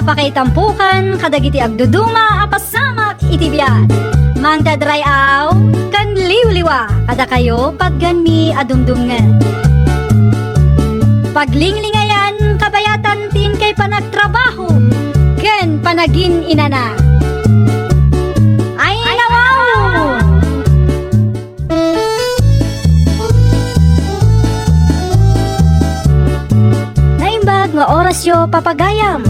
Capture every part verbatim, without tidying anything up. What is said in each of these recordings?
Pakaitampukan kadagiti agduduma a pasamak iti biag. Mangted ray-aw ken liwliwa kadakayo patgenmi a dumdumngeg. Paglinglingayan kabayatan ti inkay panagtrabaho ken panagin-inana. Ay, nawaw! Naimbag nga orasyo, papagayam.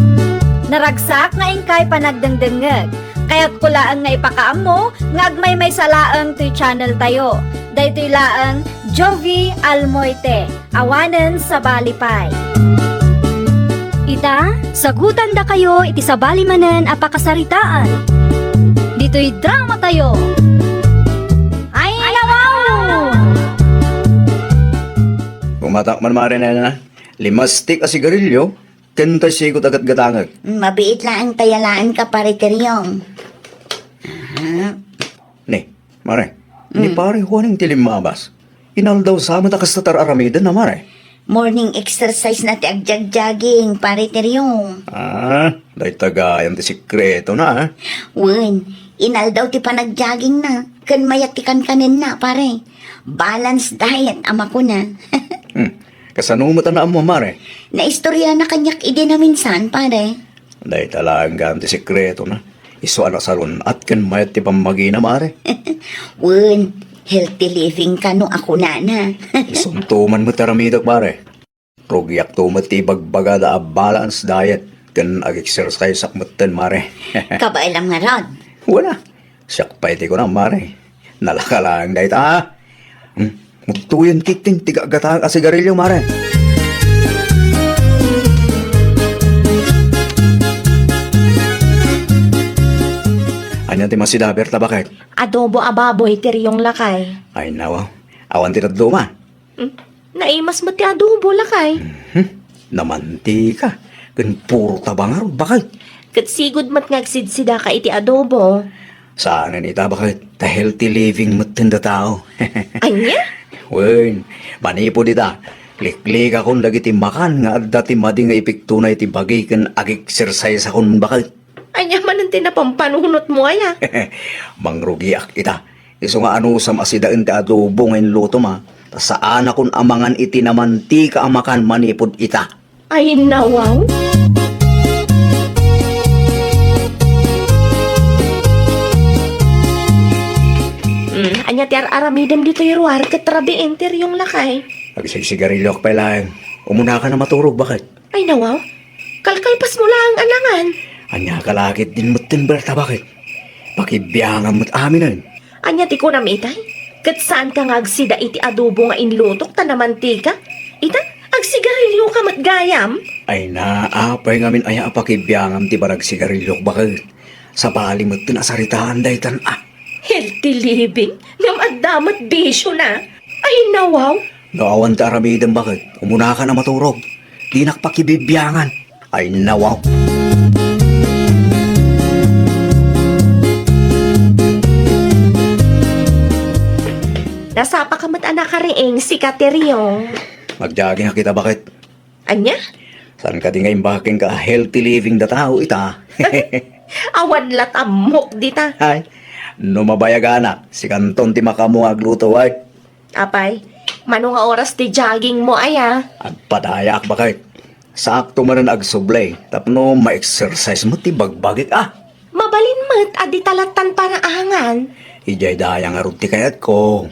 Naragsak nga inkay panagdengdengngeg. Kayatko laeng nga ipakaammo nga agmaymaysa laeng toy channel tayo. Daytoy laeng Jovie Almoite. Awanen sabali pay. Ita, sagutandakayo iti sabali manen a pakasaritaan. Ditoy drama tayo. Ay, nawaw! Bumatak man, Mare Nena, limastik a sigarilyo, ken tay sigut a gatgatangek. Mabiit laeng ta yalaenka, Pare Teriong. Aha. Ni, Mare, ni Mm. Pare Juaning ti limmabas. Inaldaw sa met a kasta ti ar-aramiden na, Mare. Morning exercise na ti agjogging, Pare Teriong. Ah, dayta gayam ti sekreto na, ah. Wen, inaldaw ti panagjogging na, ken mayat ti kankanenna, Pare. Balance diet a makuna. Hmm. Kasano met a naammo, Mare? Naistorya na kaniak idi naminsan, Pare. Dayta laeng gayam ti sekreto na. Isu a nasalun-at ken mayat ti pammagina, Mare. Wen, healthy living kano a kunana. Isunto man met aramidek, Mare. Rugiakto met ti ibagbagada a balance diet ken ag-exercise ak metten, Mare. Kabaelam ngarud. Wala. Siak pay ti kunam, Mare. Nalaka laeng dayta, ah. Hmm. Mugtuyen ketdin ti gatgatang a sigarilyo, Mare. Ania ti masida, Berta, baket? Adobo a baboy, Teriong lakay. Ay, nawa. Awan ti dadduma. Hmm? Naimas met ti adobo, lakay. Mhm. Namantika. Ken puro taba ngarud, baket. Ket sigud met nga agsidsidaka iti adobo. Saanen ita, baket. Ta healthy living metten dataw. Ania? Wen, manipud ita, liklikakon dagiti makan nga adda ti madi nga epekto na iti bagi ken ag-exercise akon, baket. Ania manen ti napampanunotmo aya? Mangrugiak ita. Isu nga anusam a sidaen ti adobo nga inlutom, a, ta saanakon a mangan iti namantika a makan manipud ita. Ay, nawaw. Mm, ania ti ar-aramidem ditoy ruar ket rabii, Teriong lakay? Agsigsigarilyoak pay laeng. Umunaka a maturog, baket. Ay, nawaw. Kalkalpasmo laeng a nangan. Ania ka la ketdin metten, Berta, baket? Pakibiangam met aminen. Ania ti kunam itay? Ket saanka nga agsida iti adobo nga inlutok ta namantika? Ita, agsigarilyoka met gayam? Ay na, apay ngamin aya a pakibiangam ti panagsigarilyok, baket? Sabali metten a saritaan daytan, a. Healthy living? Ngem adda met bisio na? Ay, nawaw! No awan ti aramidem, baket, umunaka a maturog. Dinak pakibibiangan. Ay, nawaw. Nasapaka met a nakariing, sika, Teriong. Magjogging a kita, baket. Ania? Saan kadi nga imbag kenka a healthy living dataw ita? Awan la tammok dita. Ay, no mabayaganak, sikanton ti makaammo nga agluto, ay. Apay, mano nga oras ti jogging mo, aya? Agpadayaak, baket. Sakto manen agsubli tapno ma-exercise met ti bagbagik, a. Mabalin met a dita lattan paraangan. Idiay daya ngarud ti kayatko.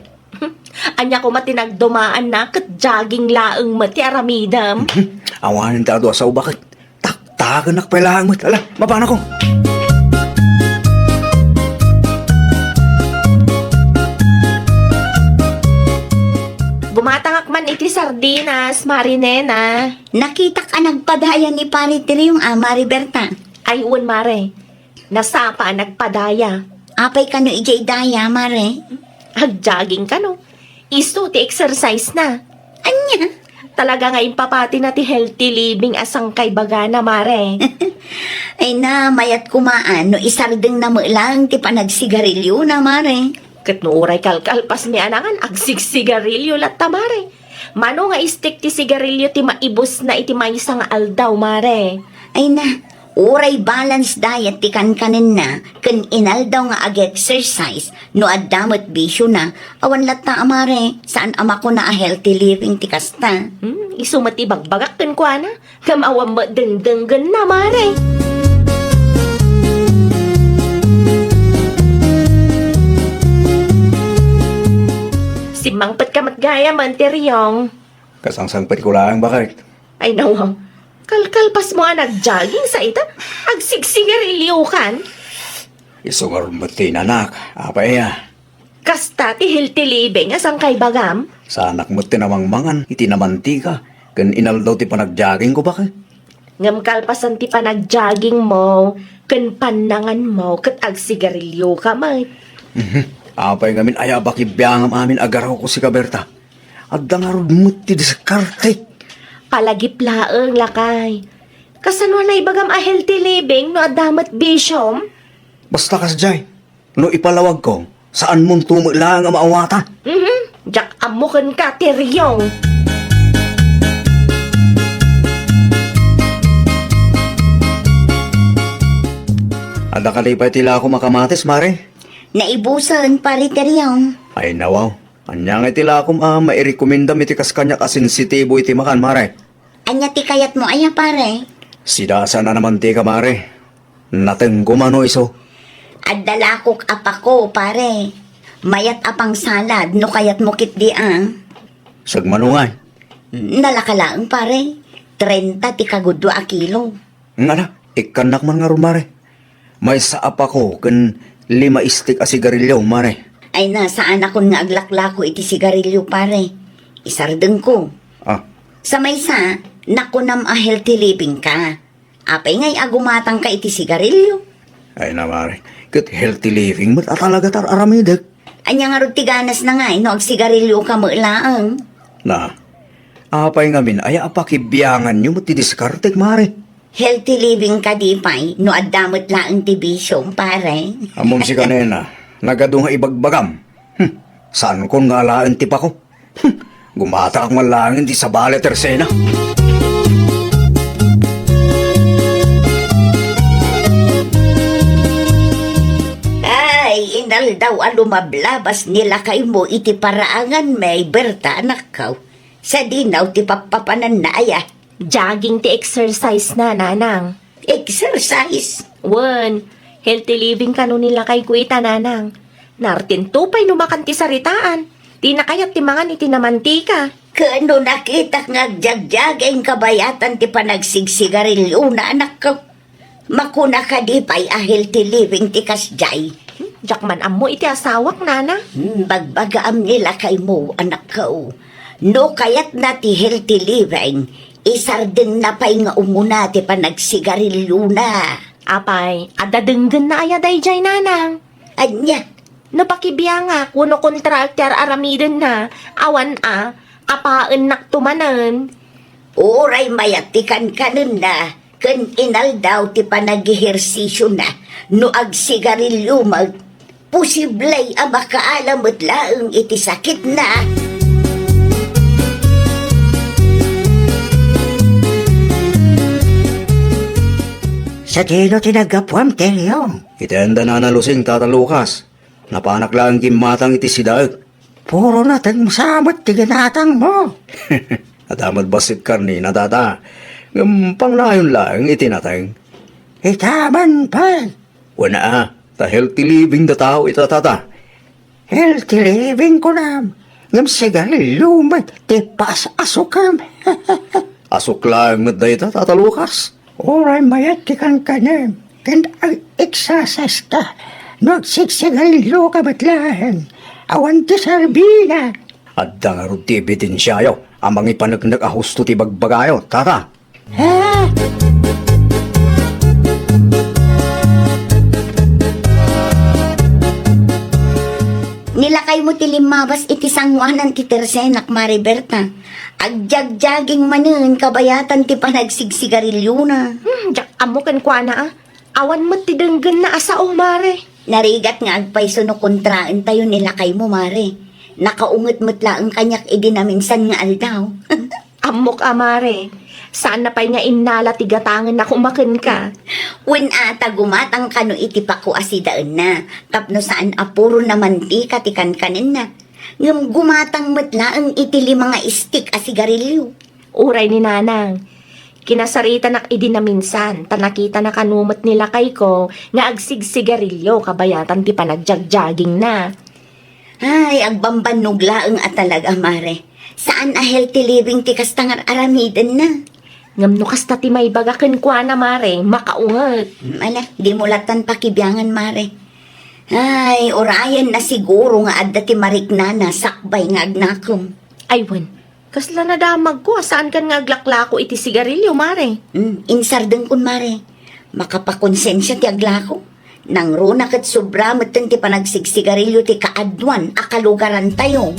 Ania koma ti nagdumaanna ket jogging laeng met ti aramidem? Mhm. Awanen ti adu a sao, baket. Taktakenak pay laeng met. Ala, mapanako. Gumatangak man iti sardinas, Mare Nena. Nakitak a nagpadaya ni Pare Teriong a, Mare Berta. Ay, wen, Mare. Nasapa a nagpadaya. Apay kano idiay daya, Mare? Agjogging kano. Isu ti exercise na. Ania? Talaga nga impapati na ti healthy living a sangkaibagana, Mare. Ay na, mayat koma a no isardengna met laeng ti panagsigarilyona, Mare. Ket no uray kalkalpasmi a nangan, agsigsigarilyo latta, Mare. Mano nga istek ti sigarilyo ti maibusna iti maysa nga aldaw, Mare? Ay na, Uray balance diet ti kankanenna ken inaldaw nga ag-exercise, no adda met bisiona, awan latta a mare, saan a makuna a healthy living ti kasta. Hmm, isu met ibagbagak kenkuana, ngem awan met dengdenggenna, mare. Simmangpetka met gayam, Auntie Riong. Kasangsangpetko laeng, baket. Ay, nawa. Kalkalpasmo a nag-jogging sa ita? Agsigsigariliokan? Isu ngarud met ti inanak. Apay a? Kasta ti healthy living a sangkaibagam? Saanak met ti namangmangan iti namantika ken inaldaw ti panag-joggingko, baket. Ngem kalpasan ti panag-joggingmo ken pannanganmo ket agsigarilioka met. Mhm. Apay ngamin aya a pakibiangam amin a garawko sika, Berta? Adda ngarud met ti diskarte. Palagip laeng, lakay. Kasano a naibagam a healthy living no adda met bisiom? Basta kasdiay, no ipalawagko, saanmonto met laeng a maawatan. Mhm. Diak ammo kenka, Teriong. Adda kadi pay ti lakom a kamatis, mare? Naibusen, Pare Teriong. Ay, nawaw. Ania ngay ti lakom a mairekomendam iti kas kaniak a sensitibo iti makan, mare? Ania ti kayatmo aya, pare? Sidasan a namantika, mare. Natengko mano isu? Adda lakok a pako, pare. Mayat a pangsalad no kayatmo ketdi a. Sagmano ngay? Nalaka laeng, pare. Trenta ti kagudua a kilo. Ngana, ikkannak man ngarud, mare. Maysa a pako ken lima istik a sigarilio, mare. Ay na, saanakon nga aglaklako iti sigarilio, pare. Isardengko. Ah. Sa maysa, nakunam a healthy living ka. Apay ngay a gumatangka iti sigarilio? Ay na, mare. Ket healthy living met a talaga ti ar-aramidek. Ania ngarud ti ganasna ngay no agsigarilioka met laeng? Na, apay ngamin aya a pakibianganyo met ti diskartek, mare? Healthy living kadi pay no adda met laeng ti bisiom, pare. Ammom sika, nena, nagadu nga ibagbagam. Hmm, saankon nga alaen ti pako. Hmm, gumatak man laeng ti sabali a tersena. Ay, inaldaw a lumablabas ni lakaymo iti paraangan, may Berta, anakko. Sadinaw ti pappapananna aya. Jogging ti exercise na, nanang. Exercise? Wen, healthy living kano ni lakayko ita, nanang. Nartinto pay no makan ti saritaan. Dina kayat ti mangan iti namantika. Kano nakitak nga agjagjaging kabayatan ti panagsigsigarilio na, anakko? Makuna kadi pay a healthy living ti kasjay? Hmm, diak man ammo iti asawak, nana. Hmm, bagbagaam ni lakaymo, anakko. No kayatna ti healthy living, isardenna pay nga umuna ti panagsigariliona. Apay, adda denggenna aya dayjay, nanang? Ania? No pakibiangak wenno kontraak ti ar-aramidenna, awan a, apaennakto manen. Uray mayat ti kankanenna ken inaldaw ti panagehersisiona, no agsigarilio met, posible a makaala met laeng iti sakitna. Sadino ti naggapuam, Teriong? Iti ayan da Nana Lusing, Tata Lucas. Napanak laeng gimmatang iti sidaek. Puro nateng sa met ti ginatangmo. Adda met bassit karnina, Tata. Ngem pangnayon laeng iti nateng. Itaman pay. Wen a, ta healthy living da tao ita, Tata. Healthy living kunam, ngem sigarilio met ti paas-asukam. Asuk laeng met dayta, Tata Lucas. Uray mayat ti kankanem, ken ag-exercise ka. No agsigsigarilio ka met laeng, awan ti serbina. Adda ngarud ti ebidensiayo a mangipaneknek a husto ti bagbagayo, Tata. Ha? Nilakaymo ti limmabas iti sangoanan ti tersenak, Mare Berta. Agjagjaging manen kabayatan ti panagsigsigariliona. Hmm, diak ammo kenkuana, a. Awan met ti denggenna a sao, Mare. Narigat nga agpayso no kontraentayo ni lakaymo, Mare. Nakaunget met laeng kaniak idi naminsan nga aldaw. Ammok a, Mare. Saanna pay nga innala ti gatangenna koma kenka. Wen a, ta gumatang kano iti pako a sidaenna, tapno saan a puro na mantika ti kankanenna. Ngem gumatang met laeng iti lima nga istik a sigarilyo. Uray ni Nanang, kinasaritanak idi naminsan, ta nakitana kano met ni lakayko nga agsigsigarilyo kabayatan ti panagjagjagingna. Ay, agbambannog laeng a talaga, Mare. Saan a healthy living ti kasta nga ar-aramidenna. Ngem no kasta ti maibaga kenkuana, Mare, makaunget. Hmm, ala, dimo latan pakibiangan, Mare. Ay, urayenna siguro nga adda ti mariknana sakbay nga agnakem. Ay, wen. Kasla nadamagko a saankan nga aglaklako iti sigarilyo, Mare. Hmm, insardengkon, Mare. Makapakonsensia ti aglako. Nangruna ket sobra metten ti panagsigsigarilyo ti kaaduan a kalugarantayo.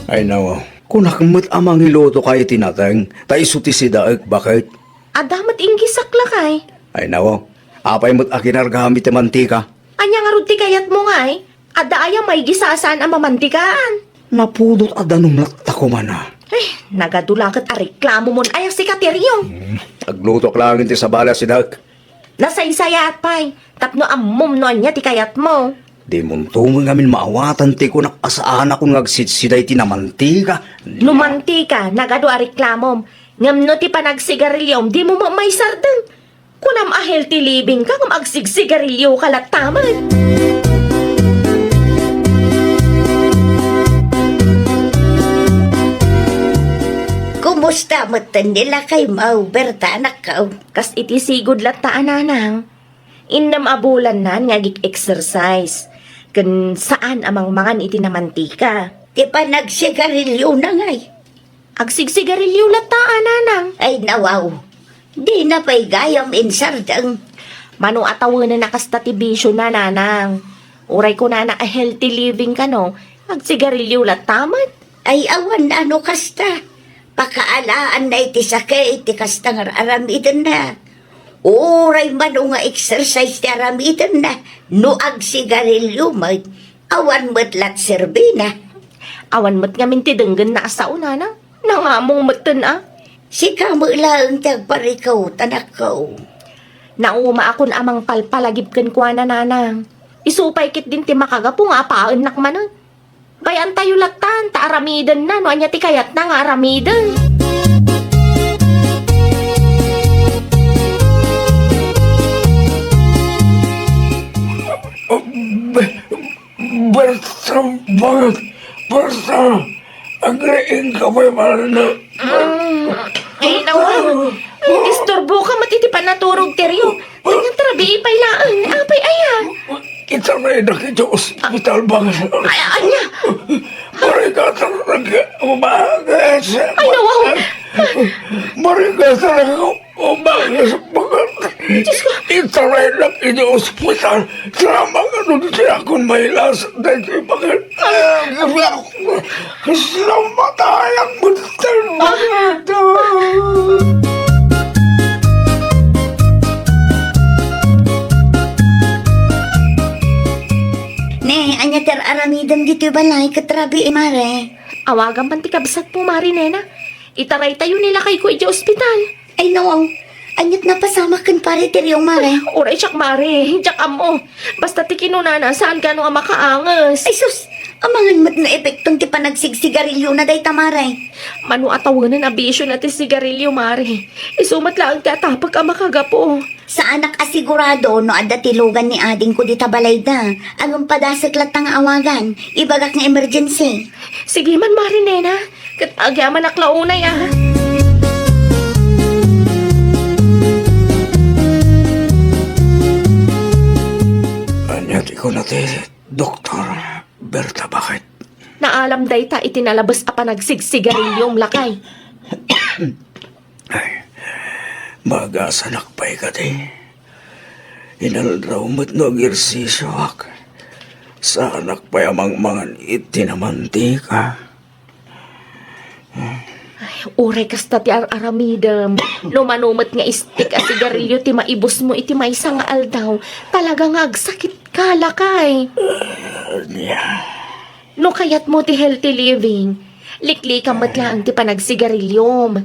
Ay, nawa. Kunak met a mangilutoka iti nateng, ta isu ti sidaek, baket? Adda met inggisak, lakay. Ay, nawa. Apay met a kinargam iti mantika? Ania ngarud ti kayatmo, ngay? Adda aya maigisa a saan a mamantikaan? Napudot a danum latta koma na. Eh, nagadu la ket a reklamomon aya sika, Terio. Hmm, aglutok laeng ti sabali a sidaek. Nasaysayaat pay, tapno ammom no ania ti kayatmo. Dimonto met ngamin maawatan ti kunak a saanakon nga agsidsida iti namantika. No mantika, nagadu a reklamom. Ngem no ti panagsigarilyom, dimo met maisardeng. Kunam a healthy living ka ngem agsigsigarilyo ka latta met. Kumusta metten ni lakaymo, Berta, anakko? Kas iti sigud latta a, Nanang. Innem a bulannan nga agik-exercise. Ken saan a mangmangan iti namantika. Ti panagsigarilyona ngay. Agsigsigarilyo latta a, Nanang. Ay, nawaw. Dina pay gayam insardeng. Mano a tawenenna kasta ti bisiona, Nanang. Uray kunana a healthy living kano, agsigarilyo latta met. Ay, awan a no kasta. Pakaalaanna iti sakit ti kasta nga ar-aramidenna. Uray mano nga exercise ti aramidenna, no agsigarilyo met, awan met lat serbina. Awan met ngamin ti denggenna a sao, Nanang. Nangamong metten a. Sika met laeng ti agparikawt, anakko. Naumaakon a mangpalpalagip kenkuana, Nanang. Isu pay ketdin ti makagapu nga apaennak manen. Bay-antayo lattan, ta aramidenna no ania ti kayatna nga aramiden. Be-, Berta, bakit? Berta, agriing ka pa'y marana. Mm. Ay, nawa. Isturbo ka met iti panaturog, Terio. Anya ti rabii pay laeng. Apay aya? Itaraydak iti ospital, bakit? Ay, anya? Marigatan ka umagas. Ay, nawa. Marigatan ka umagas, bakit? Diyos ko. Itaraydak iti ospital. Salamat nga dun siya akong mailas. Dahil bakit? Ay, Salamat, ay, ang buntal mo nito. Ne, anya ti ar-aramidem ditoy balay, ket rabii, Mare? Awagan man ti kabsatmo, Mare Nena. Itaraytayo ni lakayko idiay ospital. Ay, no. Ania't napasamak ken Pare Teriong, Mare? Uray, siak, Mare. Diak ammo. Basta ti kinunana, saan kano a makaanges. Ay, sus! Amangan met no epekton ti panagsigsigarilyona dayta, Mare. Mano a tawenen a bisiona ti sigarilyo, Mare. Isu met laeng ti atapek a makagapu. Saanak a sigurado no adda ti lugan ni adingko dita balayda. Ngem padasek latta nga awagan. Ibagak nga emergency. Sige man, Mare Nena. Ket agyamanak la unay, a. Ania ti kuna ti Doktor Berta, bakit? Naalam dayta iti nalabes a panagsigsigarilyom, lakay. Ay, maagasanak pay kadi. Inaldaw met no agersisioak. Saanak pay a mangmangan iti namantika. Ay, uray kasta ti ar-aramidem. No mano met nga istik a sigarilyo ti maibusmo iti maysa nga aldaw, talaga nga agsakit ka, lakay. Ania? No kayatmo ti healthy living, liklikam met laeng ti panagsigariliom.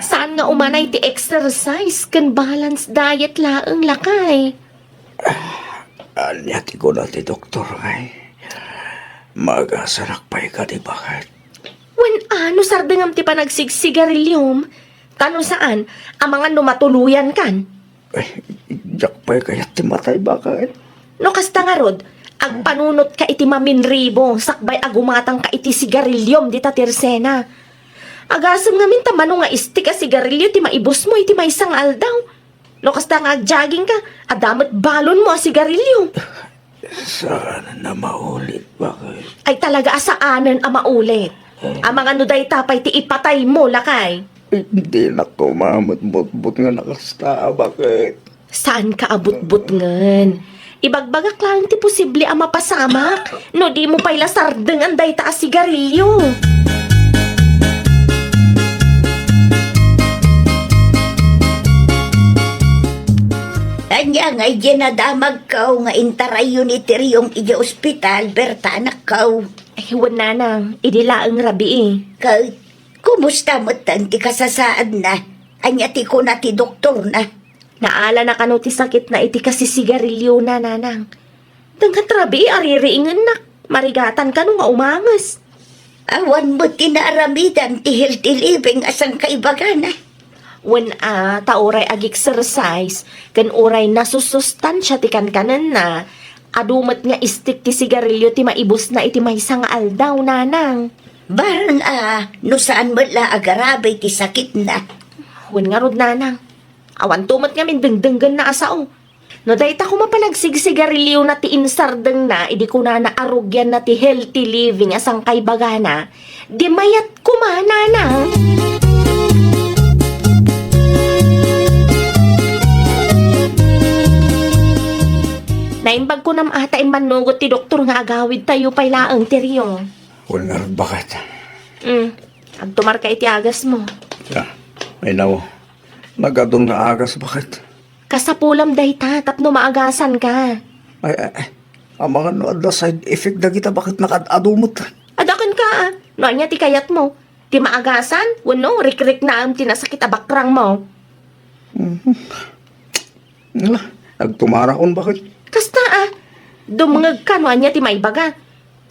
Saan nga umanay ti exercise ken balance diet laeng, lakay. Ania ti kuna ti doktor, ay? Maagasanak pay kadi, baket? Wen, a, no sardengam ti panagsigsigariliom, ta no saan, amangan no matuloyan kan. Ay, diak pay kayat ti matay, baket. No kasta ngarud, agpanunotka iti maminribo sakbay a gumatangka iti sigariliom dita tirsena. Agasem ngamin ta mano nga istik a sigarilio ti maibusmo iti maysa nga aldaw. No kasta nga agjoggingka, adda met balonmo a sigarilio. Saan a maulit, baket? Ay, talaga a saanen a maulit. Amangan no dayta pay ti ipataymo, lakay. Eh, dinak umamet butbot nga nakasta, baket? Saanka a butbutngen. Ibagbagak laeng ti posible a mapasamak no dimo pay la sardengan dayta a sigarilio. Ania ngay diay nadamagko nga intarayyo ni Teriong idiay ospital, berta, anakko? Ay, wen, nanang, idi laeng rabii. Ket, kumusta metten ti kasasaadna? Ania ti kuna ti doktorna? Naalana kano ti sakitna iti kasisigariliona, nanang. Dengngek rabii a ririingennak. Marigatan kano nga umanges. Awan met ti naaramidan ti healthy living a sangkaibagana. Wen a, ta uray ag-exercise, ken uray nasusustansia ti kankanenna, adu met nga istik ti sigarilio ti maibusna iti maysa nga aldaw, nanang. Bareng a, no saan met la agarabi ti sakitna. Wen ngarud, nanang. Awanto met ngamin dengdenggenna a sao. No dayta koma panagsigsigariliona ti insardengna idi kunana a rugianna ti healthy living a sangkaibagana, di mayat koma, nanang. Naimbag kunam a ta immannugot ti doktor nga agawidtayo pay laeng ti riyo. Wen ngarud, baket. Mm, agtumarka iti agasmo. Ya, ay, naw. Nagadun nga agas, baket. Kasapulam dayta tapno maagasanka. Ay, ay, ay. Amangan no adda side effect dagita, baket, nakaad-adu met. Adda kenka, a. No ania ti kayatmo? Ti maagasan? Wenno rikriknaem ti nasakit a bakrangmo? Mhm. Ala, agtumarakon, baket. Kasta, a. Dumngegka no ania ti maibaga.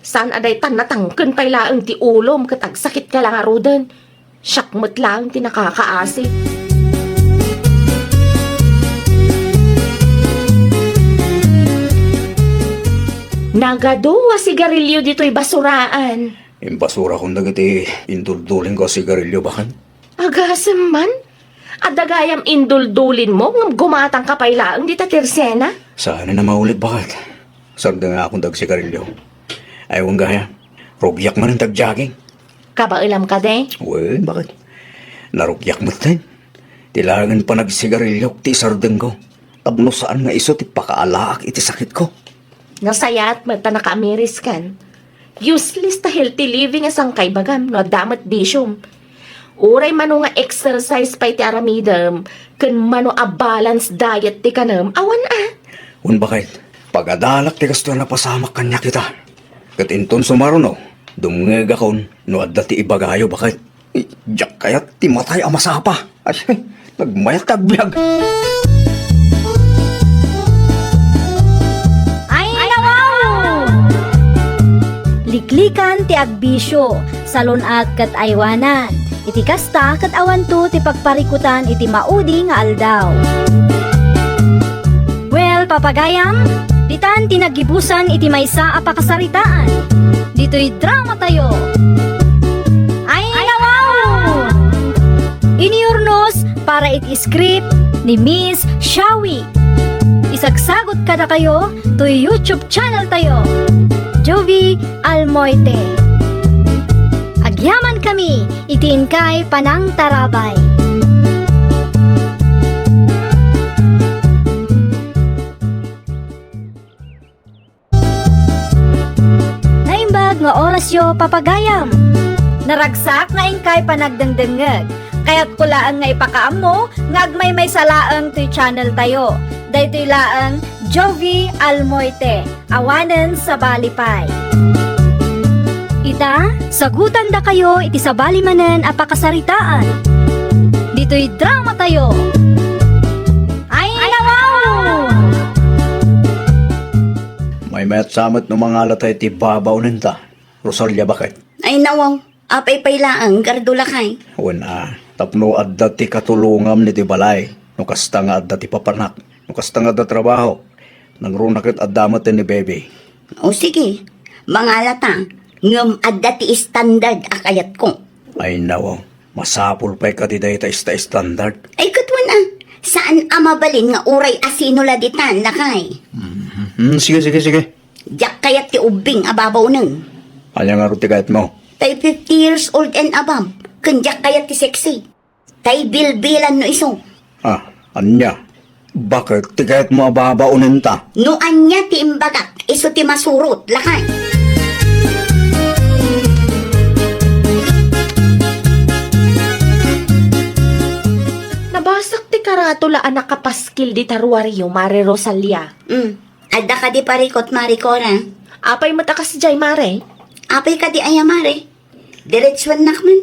Saan a dayta natangken pay laeng ti ulom ket agsakitka la ngaruden. Siak met laeng ti nakakaasi. Nagadu a sigarilio ditoy basuraan. Imbasurakon dagiti induldulingko a sigarilio, baket. Agasem man? Adda gayam induldulinmo ngem gumatangka pay laeng dita tirsena? Saan a maulit, baket. Sardengakon dagsigarilio. Ay, wen gayam, rugiak manen ti agjogging. Kabaelam kadi? Wen, baket. Narugiak metten. Ti laengen panagsigariliok ti isardengko tapno saan nga isu ti pakaalaak iti sakitko. Nasayaat met ta nakaamiriskan. Useless ta healthy living a sangkaibagam no adda met bisiom. Uray mano nga exercise pay ti aramidem ken mano a balance diet ti kanem, awan a. Wen, baket, pagadalak ti kastoy a napasamak kaniak ita. Ket inton sumaruno, dumngegakon no adda ti ibagayo, baket. Diak kayat ti matay a masapa. Ay, nagmayat ti agbiag. Ay, nawaw! Liklikan ti agbisio, salun-at ket aywanan. Iti kasta ket awanto ti pagparikutan iti maudi nga aldaw. Well, papagayam, ditan ti naggibusan iti maysa a pakasaritaan. Ditoy dramatayo. Ay, nawaw! Iniurnos para iti script ni Miss Shawi. Isagsagot kadakayo toy YouTube channel tayo, Jovi Almoite. Agyaman kami iti inkay panangtarabay. Naimbag nga orasyo, papagayam. Naragsak nga inkay panagdengdengngeg. Kayatko laeng nga ipakaammo nga agmaymaysa laeng toy channel tayo. Daytoy laeng Jovi Almoite, awanen sabali pay. Sagutandakayo iti sabali manen a pakasaritaan. Ditoy drama tayo. Ay, nawaw! Maymayat sa met no mangalata iti babaonenta, Rosalia, baket. Ay, nawaw. Apay pay laeng, Gardo lakay? Wen a, tapno adda ti katulongam iti balay, no kasta nga adda ti papanak, no kasta nga adda trabaho, nangruna ket adda met ni Baby. O sige, mangalata, ngem adda ti standard a kayatko. Ay, nawaw. Masapul pay kadi dayta ista standard? Ay, ket wen a, saan a mabalin nga uray asino la ditan, lakay? Mhm. Mm, sige, sige, sige. Diak kayat ti ubbing a babaonen. Ania ngarud ti kayatmo? Tay fifty years old and above, ken diak kayat ti sexy. Tay bilbilan no isu. Ah, ania? Baket ti kayatmo a babaonenta? No ania ti imbagak, isu ti masurot, lakay. Nabasak ti karatula a nakapaskil dita ruario, Mare Rosalia. Mm. Adda kadi parikot, Mare Cora? Apay met a kasdiay, Mare? Apay kadi aya, Mare? Diretsuennak man.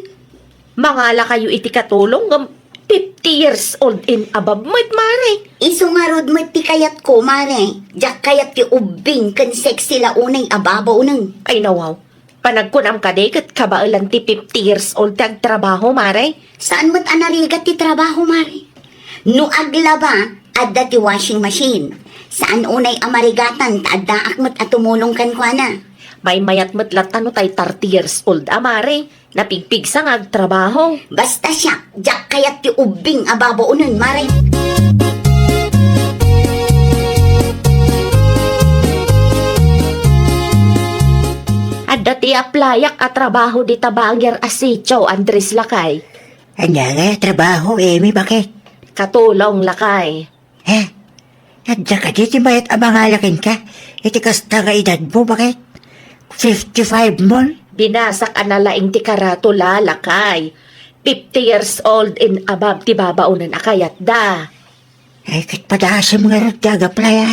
Mangalakayo iti katulong ngem fifty years old and above met, Mare. Isu ngarud met ti kayatko, Mare. Diak kayat ti ubbing ken sexy la unay a babaonen. Ay, nawaw. Panagkunam kadi ket kabaelan ti fifty years old ti agtrabaho, Mare? Saan met a narigat ti trabaho, Mare? No aglaba, adda ti washing machine. Saan unay a marigatan ta addaak met a tumulong kenkuana. Maymayat met latta no tay thirty years old a, Mare. Napigpigsa nga agtrabaho. Basta siak, diak kayat ti ubbing a babaonen, Mare. Adda ti applyak a trabaho dita banger a sitio, Andres, lakay. Ania nga trabaho, Emi, baket? Katulong, lakay. Eh, adda kadi ti mayat a mangala kenka iti kasta nga edadmo, baket? Fifty-five mon? Binasak a nalaing ti karatula, lakay. Fifty years old and above ti babaonen a kayatda. Ay, ket padasem ngarud ti ag-apply, a.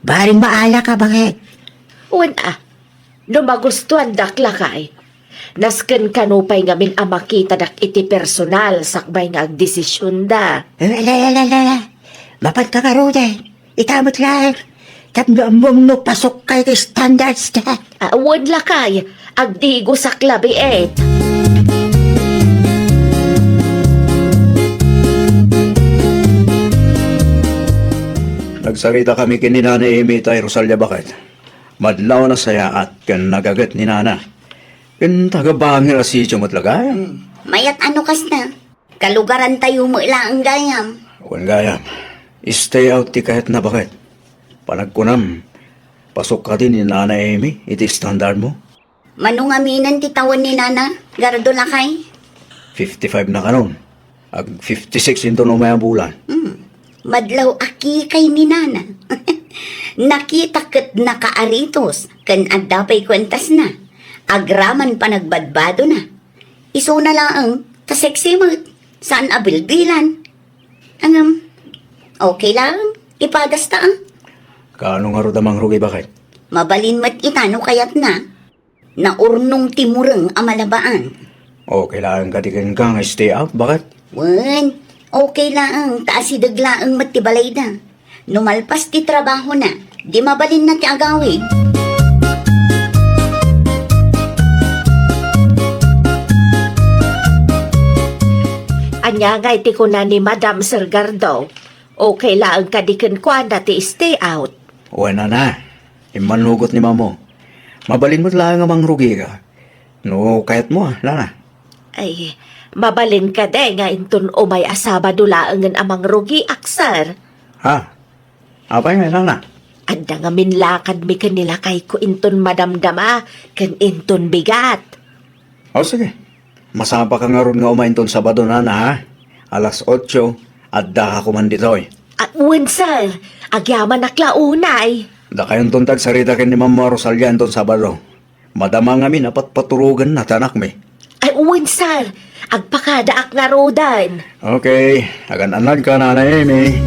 Bareng maalaka, baket? Wen a, no magustuandak, lakay, nasken kano pay ngamin a makitadak iti personal sakbay nga agdesisionda. Eh, ala, ala, ala, ala. Mapanka ngaruden. Ita met laeng. Tapno ammom no pasukka iti standards da. Ah, wen lakay. Agdigosak labiit. Nagsaritakami ken ni Nana Emi tay Rosalia, baket. Madlaw a nasayaat ken nagaget ni Nana. Ken taga-banger a sitio met, lakay. Hmm. Mayat a no kasta. Kalugarantayo met laeng gayam. Wen gayam, stay out ti kayatna, baket. Panagkunam, pasukka kadi ni Nana Emi iti standardmo? Mano ngaminen ti tawen ni Nana, Gardo lakay? Fifty-five na kanon. Ag fifty-six inton umay a bulan. Hmm. Madlaw a kikay ni Nana. Nakita ket nakaaritos ken adda pay kuentasna. Agraman panagbadbadona. Isuna laeng, ta sexy met, saan a bilbilan. Ngem, okay laeng, ipadasta, a. Kaano ngarud a mangrugi, baket? Mabalin met ita no kayatna. Naurnong ti mureng a malabaan. Okay laeng kadi kenka nga stay out, baket? Wen, okay laeng, ta asideg laeng met ti balayda. No malpas ti trabahona, di mabalinna ti agawid. Ania ngay ti kuna ni Madam, Sir Gardo? Okay laeng kadi kenkuana ti stay out? Wen, Nana. Immanugot ni Mamo. Mabalin met laeng a mangrugika. No kayatmo, a, Nana. Ay, mabalin kadi nga inton umay a Sabado laengen a mangrugiak, sir? Ha? Apay nga, Nana? Adda ngamin lakadmi ken ni lakayko inton madamdama ken inton bigat. O, sige. Masapaka ngarud nga umay inton Sabado, Nana, ha? Alas otso, addaka koman ditoy. Ah, wen, sir. Agyamanak la unay. Dakayonton ti agsarita ken ni Mama Rosalia inton Sabado. Madama ngamin a patpaturoganna ti anakmi. Ay, wen, sir. Agpakadaak ngaruden. Okay. Agan-anadka, Nana Emi.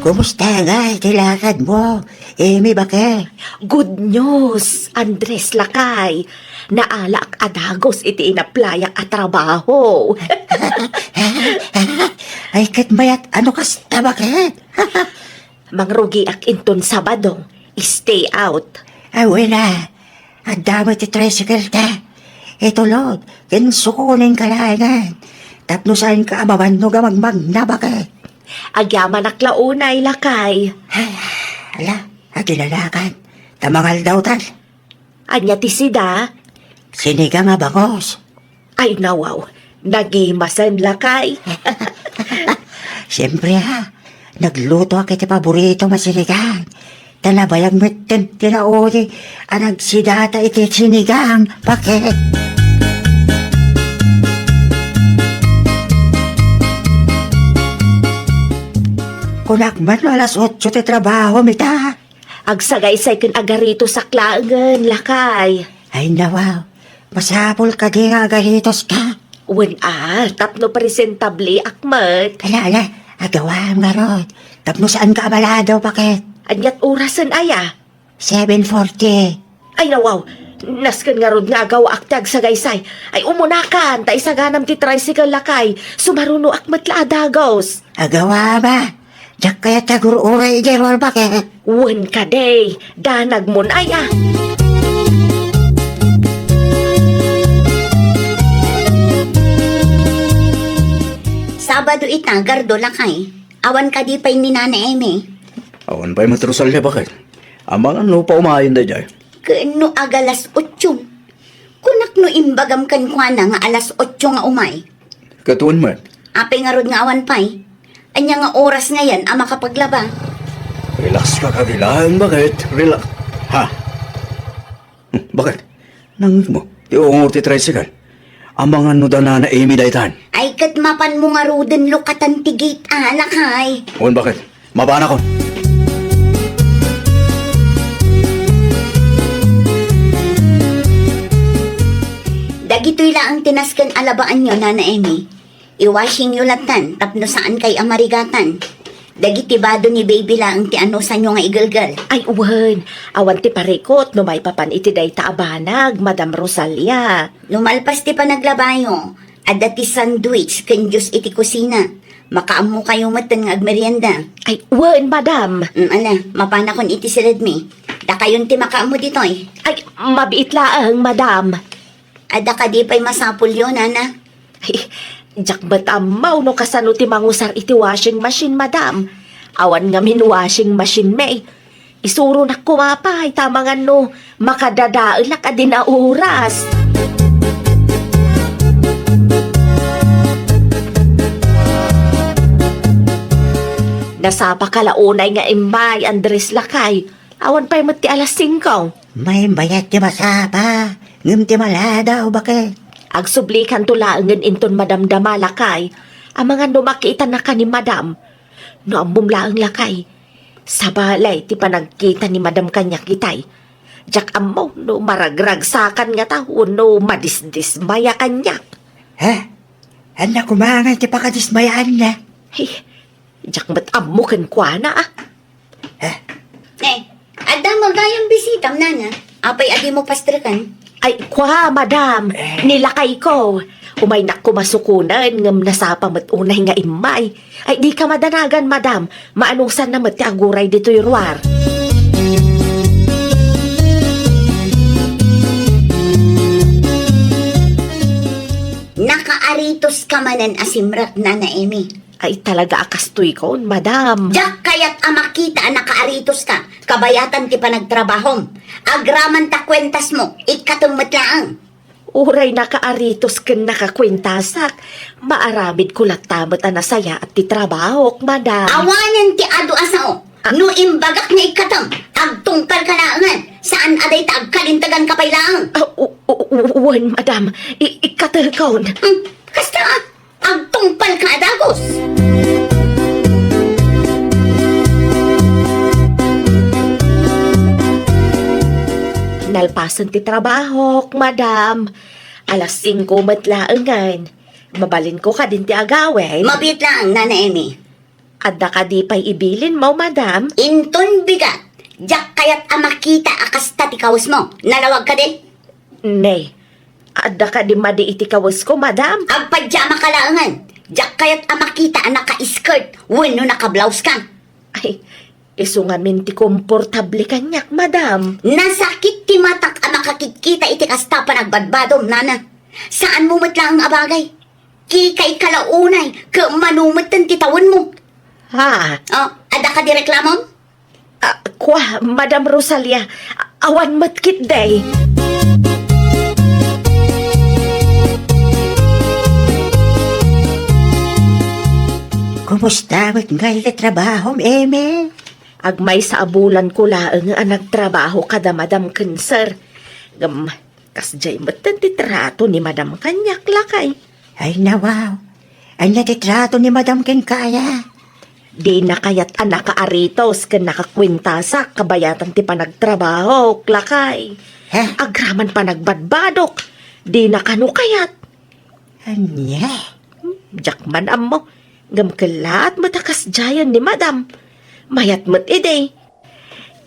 Kumusta ngay ti lakadmo, Amy, baket? Good news, Andres, lakay. Naalaak a dagus iti inaplayak a trabaho. Ay, ket mayat, ano kasta, baket? Mangrugiak inton Sabado. Stay out. Ay, wen a. Adda met ti tricycle-ta. Itulod, ken sukonen ka laengen. Tapno saanka a mabannog a magmagna, baket? Agyamanak la unay, lakay. Ay, ala, agilalakan. Ta mangaldawtan. Ania ti sida? Sinigang a bangus. Ay, nawaw. Nagimasen, lakay. Siyempre, ha. Naglutoak iti paboritom a sinigang. Ta nabayag metten ti nauli a nagsidata iti sinigang, baket. Kunak man no alas otso ti trabahom ita. Agsagaysay ken agaritosak laengen, lakay. Ay, nawaw. Masapul kadi nga agaritoska? Wen a, tapno presentableak met. Ala, ala, agawam ngarud. Tapno saanka a maladaw, baket? Aniat orasen aya? Seven forty. Ay, nawaw. Nasken ngarud nga agawaak ti agsagaysay. Ay, umunakan, ta isaganam ti tricycle, lakay. Sumarunoak met la a dagus. Agawam a. Diak kayat ti agur-uray idiay ruar, baket. Wen kadi, danagmon aya. Sabado ita, Gardo, lakay. Awan kadi pay ni Nana Emi? Awan pay met, Rosalia, baket. Amangan no paumayen daydiay. Ken no aga alas otso? Kunak no imbagam kenkuana nga alas otso nga umay. Ket wen met. Apay ngarud nga awan pay? Ania nga oras ngayen a makapaglaba? Relax ka kadi laeng, baket. Relax. Ha? Hmm, baket? Nangngegmo ti ungor ti tricycle? Amangan no da Nana Emi daytan. Ay, ket mapanmo ngaruden lukatan ti gate, a, lakay. Wen, baket? Mapanakon. Dagitoy laeng ti nasken a labaanyo, Nana Emi. I-washingyo lattan tapno saankay a marigatan. Dagiti bado ni baby laeng ti anusanyo nga igelgel. Ay, wen. Awan ti parikut no maipapan iti dayta a banag, Madam Rosalia. No malpas ti panaglabayo, adda ti sandwich ken juice iti kusina. Makaammokayo metten nga agmerienda. Ay, wen, madam. Mm, ala, mapanakon iti siledmi. Dakayon ti makaammo ditoy. Ay, mabiit laeng, madam. Adda kadi pay masapulyo, nana? Ay, diak met ammo no kasano ti mangusar iti washing machine, madam. Awan ngamin washing machine mi. Isuronak koma pay, ta amangan no makadadaelak a di naoras. Nasapaka la unay nga immay, Andres, lakay. Awan pay met ti alas singko. Maymayat ti masapa, ngem ti maladaw, baket. Agsublikanto laengen inton madamdama, lakay. Amangan no makitanaka ni madam. No ammom laeng, lakay, sabali ti panagkita ni madam kaniak itay. Diak ammo no maragragsakan ngata wenno madisdismaya kaniak. Ha? Ania koma ngay ti pakadismayaanna? Ay, diak met ammo kenkuana, a. Ha? Eh, adda met gayam bisitam, nana. Apay a dimo pastreken? Ay, kua, madam. Eh. Ni lakayko. Umaynak koma sukonen, ngem nasapa met unay nga immay. Ay, dika madanagan, madam. Maanusanna met ti aguray ditoy ruar. Nakaaritoska manen a simrek, Nana Emi. Ay, talaga a kastoykon, madam. Diak kayat a makita a nakaaritoska, kabayatan ti panagtrabahom. Agraman ta kuentasmo, ikkatem met laeng. Uray nakaaritos ken nakakuentasak, maaramidko latta met a nasayaat ti trabahok, madam. Awanen ti adu a sao. Ah. No imbagak nga ikkatem, agtungpalka laengen. Saan a dayta agkalinteganka pay laeng. Ah, u-, u-, u-, wen, madam. I-, ikkatekon. Hmm, kasta, ah. Agtungpalka a dagus! Nalpasen ti trabahok, madam. Alas singko met laengen. Mabalinko kadin ti agawid. Mabiit laeng, Nana Emi. Adda kadi pay ibilinmo, madam? Inton bigat, diak kayat a makita a kasta ti kawesmo. Nalawag kadi? Ne, adda kadi madi iti kawesko, madam? Agpadiam a kalaengen. Diak kayat a makita a naka-skirt wenno naka-blouse ka. Ay, isu ngamin ti komportable kaniak, madam. Nasakit ti matak a makakitkita iti kasta panagbadbadom, nana. Saanmo met laeng a bagay. Kikay ka la unay, ket mano metten ti tawenmo. Ha? Oh, adda kadi reklamom? Ah, kua, Madam Rosalia, awan met ketdi. Kumusta met ngay ti trabahom, Amy? Agmaysa a bulanko laeng a nagtrabaho kada madam ken sir. Ngem, kasdiay metten ti trato ni madam kaniak, lakay. Ay, nawaw. Ania ti trato ni madam kenka aya? Dina kayat a nakaaritos ken nakakuentasak kabayatan ti panagtrabahok, lakay. Ha? Agraman panagbadbadok, dina kano kayat. Ania? Diak man ammo. Ngem kellaat met a kasdiayen ni madam. Mayat met idi.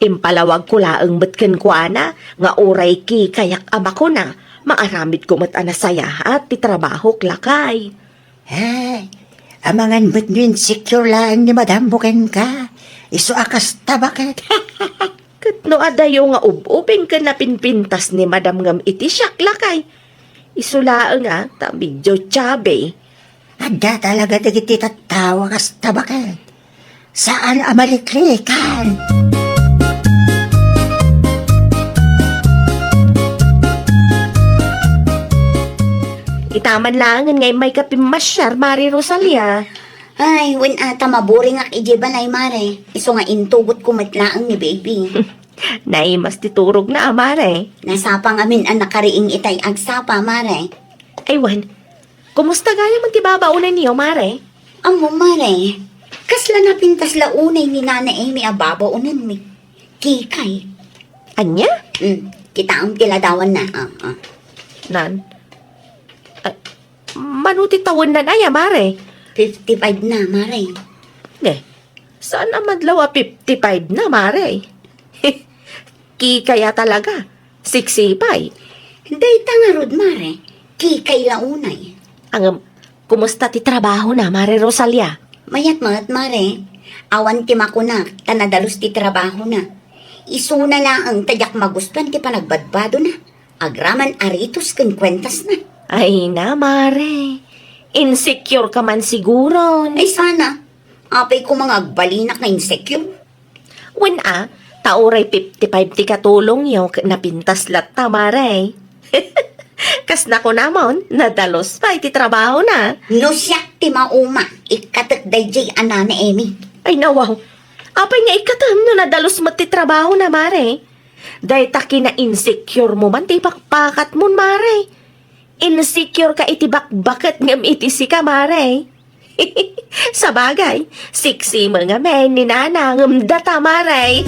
Impalawagko laeng met kenkuana nga uray kikayak a makuna, maaramidko met a nasayaat ti trabahok, lakay. Ay, amangan met no insecure laeng ni madammo kenka. Isu a kasta, baket. Ket no adayo nga ub-ubing ken napinpintas ni madam ngem iti siak, lakay. Isu laeng a ta medio chubby. Adda talaga dagiti tattao a kasta, baket. Saan a maliklikan. Itaman laengen nga immayka pimmasiar, Mare Rosalia. Ay, wen a ta maburingak idiay balay, Mare. Isu nga intugotko met laeng ni baby. Naimas ti turogna, a, Mare. Nasapa ngamin a nakariing itay agsapa, Mare. Ay, wen. Kumusta gayam ti babaonenyo, Mare? Ammo, Mare. Kasla napintas la unay ni Nana Amy a babaonenmi. Kikay. Ania? Mm, kitaem ti ladawanna. Ah, ah. Nan? Ah, mano ti tawennan aya, Mare? Fifty-five na, Mare. Ne, saan a madlaw a fifty-five na, Mare? Kikay a talaga. Sexy pay. Dayta ngarud, Mare. Kikay la unay. Ngem, kumusta ti trabahona, Mare Rosalia? Mayat met, Mare. Awan ti makunak, ta nadalus ti trabahona. Isuna laeng ta diak magustuan ti panagbadbadona. Agraman aritos ken kuentasna. Ay na, Mare. Insecure ka man siguron. Ay, sana. Apay koma nga agbalinak nga insecure. Wen a, ta uray fifty-five ti katulongyo ket napintas latta, Mare. Kas nakunamon, nadalus pay ti trabahona. No siak ti mauma, ikkatek daydiay a Nana Amy. Ay, nawaw. Apay nga ikkatem no nadalus met ti trabahona, Mare? Dayta kina-insecure mo man ti ipakpakatmon, Mare. Insecure ka iti bakbaket ngem iti sika, Mare. Sabagay, sexy mo ngamin ni Nana ngem data, Mare.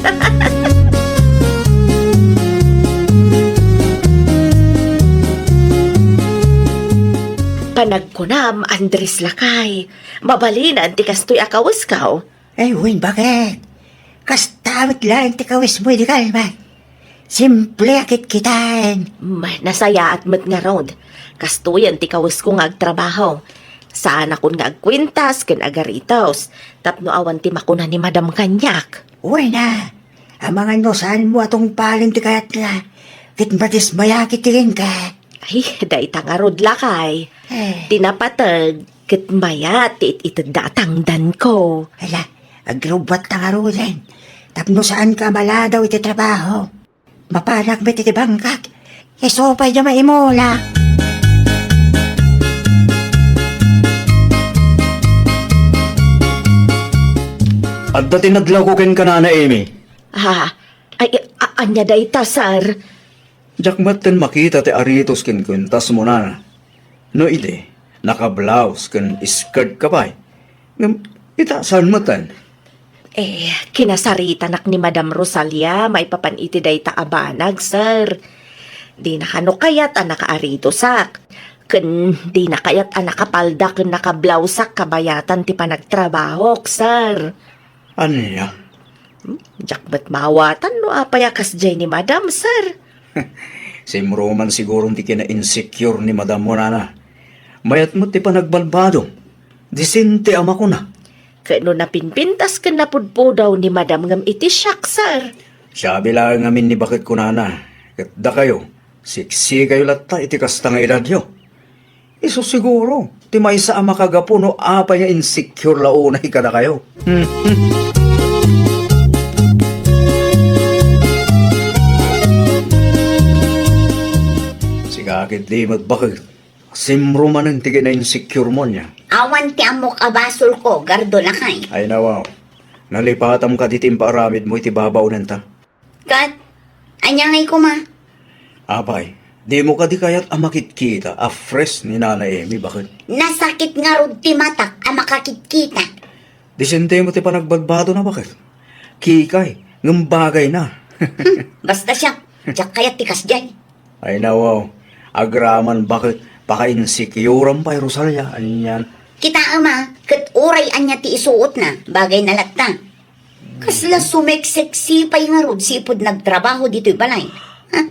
Panagkunam, Andres lakay, mabalinan ti kastoy a kawesko. Ay, wen, baket? Kasta met laeng ti kawismo idi kalman. Simple a kitkitaen. Mm, nasayaat met ngarud. Kastoyen ti kawisko nga agtrabaho. Saanakon nga agkuentas ken agaritos tapno awan ti makuna ni Madam kaniak. Wen a, amangan no saanmo a tungpalen ti kayatna, ket madismayak iti kenka. Ay, dayta ngarud lakay. Eh. Ti napateg, ket mayat ti it-itedda a tangdanko. Ala, agrubbuatta ngaruden, tapno saanka a maladaw iti trabaho. Mapanak met iti bangkak, isu pay diay maimula. Adda ti nadlawko kenka, Nana Amy. Ah, ay, a-, ania dayta, sir? Diak metten makita ti aritos ken kuentasmo, Nana. No idi, naka-blouse ken skirt ka pay. Ngem ita, saan metten? Eh, kinasaritanak ni Madam Rosalia maipapan iti dayta a banag, sir. Dina kano kayat a nakaaritosak. Ken dina kayat a nakapalda ken nakablawsak kabayatan ti panagtrabahok, sir. Ania? Hmm, diak met maawatan no apay a kasdiay ni Madam, sir. Simruman siguro ti kina-insecure ni Madam mo, nana. Mayat met ti panagbalbado. Disente a makuna. Ket no napinpintas ken napudpudaw ni Madam ngem iti siak, sir. Siabi laeng ngamin ni baket kunana, ket dakayo, siksikayo latta iti kasta nga edadyo. Isu siguro ti maysa a makagapu no apay nga insecure la unay kadakayo. Sika ketdi met baket. Simrumanen ti kina-insecure mo ania. Awan ti ammok a basolko, Gardo lakay. Ay, nawaw. Nalipatam kadi ti impaaramidmo iti babaonenta. Kat, ania ngay koma? Apay, dimo kadi kayat a makitkita a fresh ni Nana Emi, baket? Nasakit ngarud ti matak a makakitkita. Disentemo ti panagbadbadona, baket? Kikay, ngem bagayna. Hmm, basta siak, diak kayat ti kasdiay. Ay, nawaw. Agraman, baket? Pakainsecuream pay, Rosalia. Anian? Kitaem a, ket uray ania ti isuotna, bagayna latta. Kasla sumeksexy pay ngarud sipud nagtrabaho ditoy balay. Ha?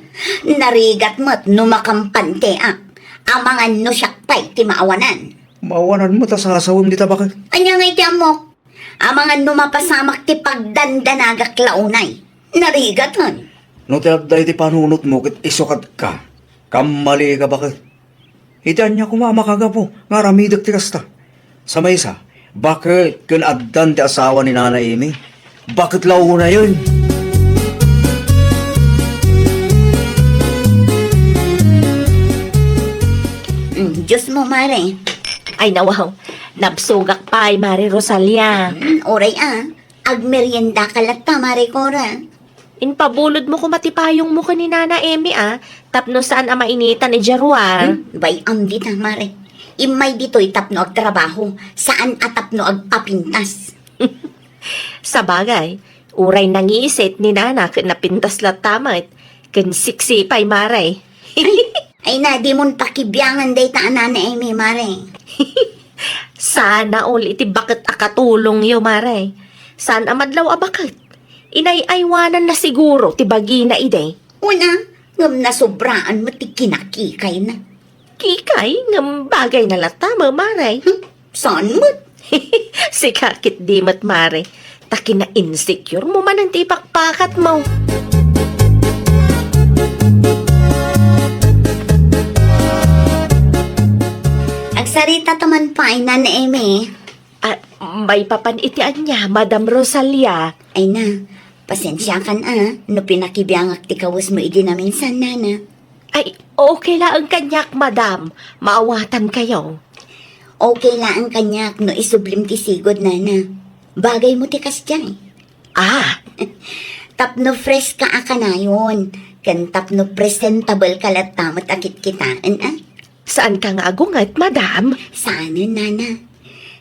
Narigat met no makampante a. Amangan no siak pay ti maawanan. Maawanan met a sasawem dita, baket? Ania ngay ti ammok? Amangan no mapasamak ti pagdandanagak la unay. Narigaten. No ti adda iti panunotmo ket isukatka, kammalika, baket. Iti ania koma a makagapu nga aramidek ti kasta? Sa maysa, baket ken addan ti asawa ni Nana Emi? Baket la unayen? Mm, Diyos mo, Mare. Ay, nawaw. Nabsogak pay, Mare Rosalia. Mm, uray a. Agmeriendaka latta, Mare Cora. Impabulodmo koma ti payongmo ken ni Nana Emi a, tapno saan a mainitan idiay ruar. Hmm, bay-am dita, Mare. Immay ditoy tapno agtrabaho, saan a tapno agpapintas. Sabagay, uray nangisit ni Nana ket napintas latta met, ken siksi pay, Mare. Ay, ay na, dimon pakibiangan dayta a Nana Emi, Mare. Sana all iti baket a katulongyo, Mare. Saan a madlaw a baket? Inay-aywananna siguro ti bagina idi. Una, ngem nasobraan met ti kinakikayna. Kikay, ngem bagayna latta, Mare. Hmm, saan met? Sika ketdi met, Mare. Ta kina-insecuremo manen ti ipakpakatmo. Agsarita ta man pay, Nana Emi. Ah, maipapan iti ania, Madam Rosalia? Ay na, pasensiakan a, no pinakibiangak ti kawesmo idi naminsan, Nana. Ay, okay laeng kaniak, Madam. Maawatankayo. Okay laeng kaniak no isublim ti sigud, Nana. Bagaymo ti kasdiay. Ah. Tapno fresh ka a kanayon, ken tapno presentable ka latta met a kitkitaen, a? Saanka nga agunget, Madam? Saanen, Nana.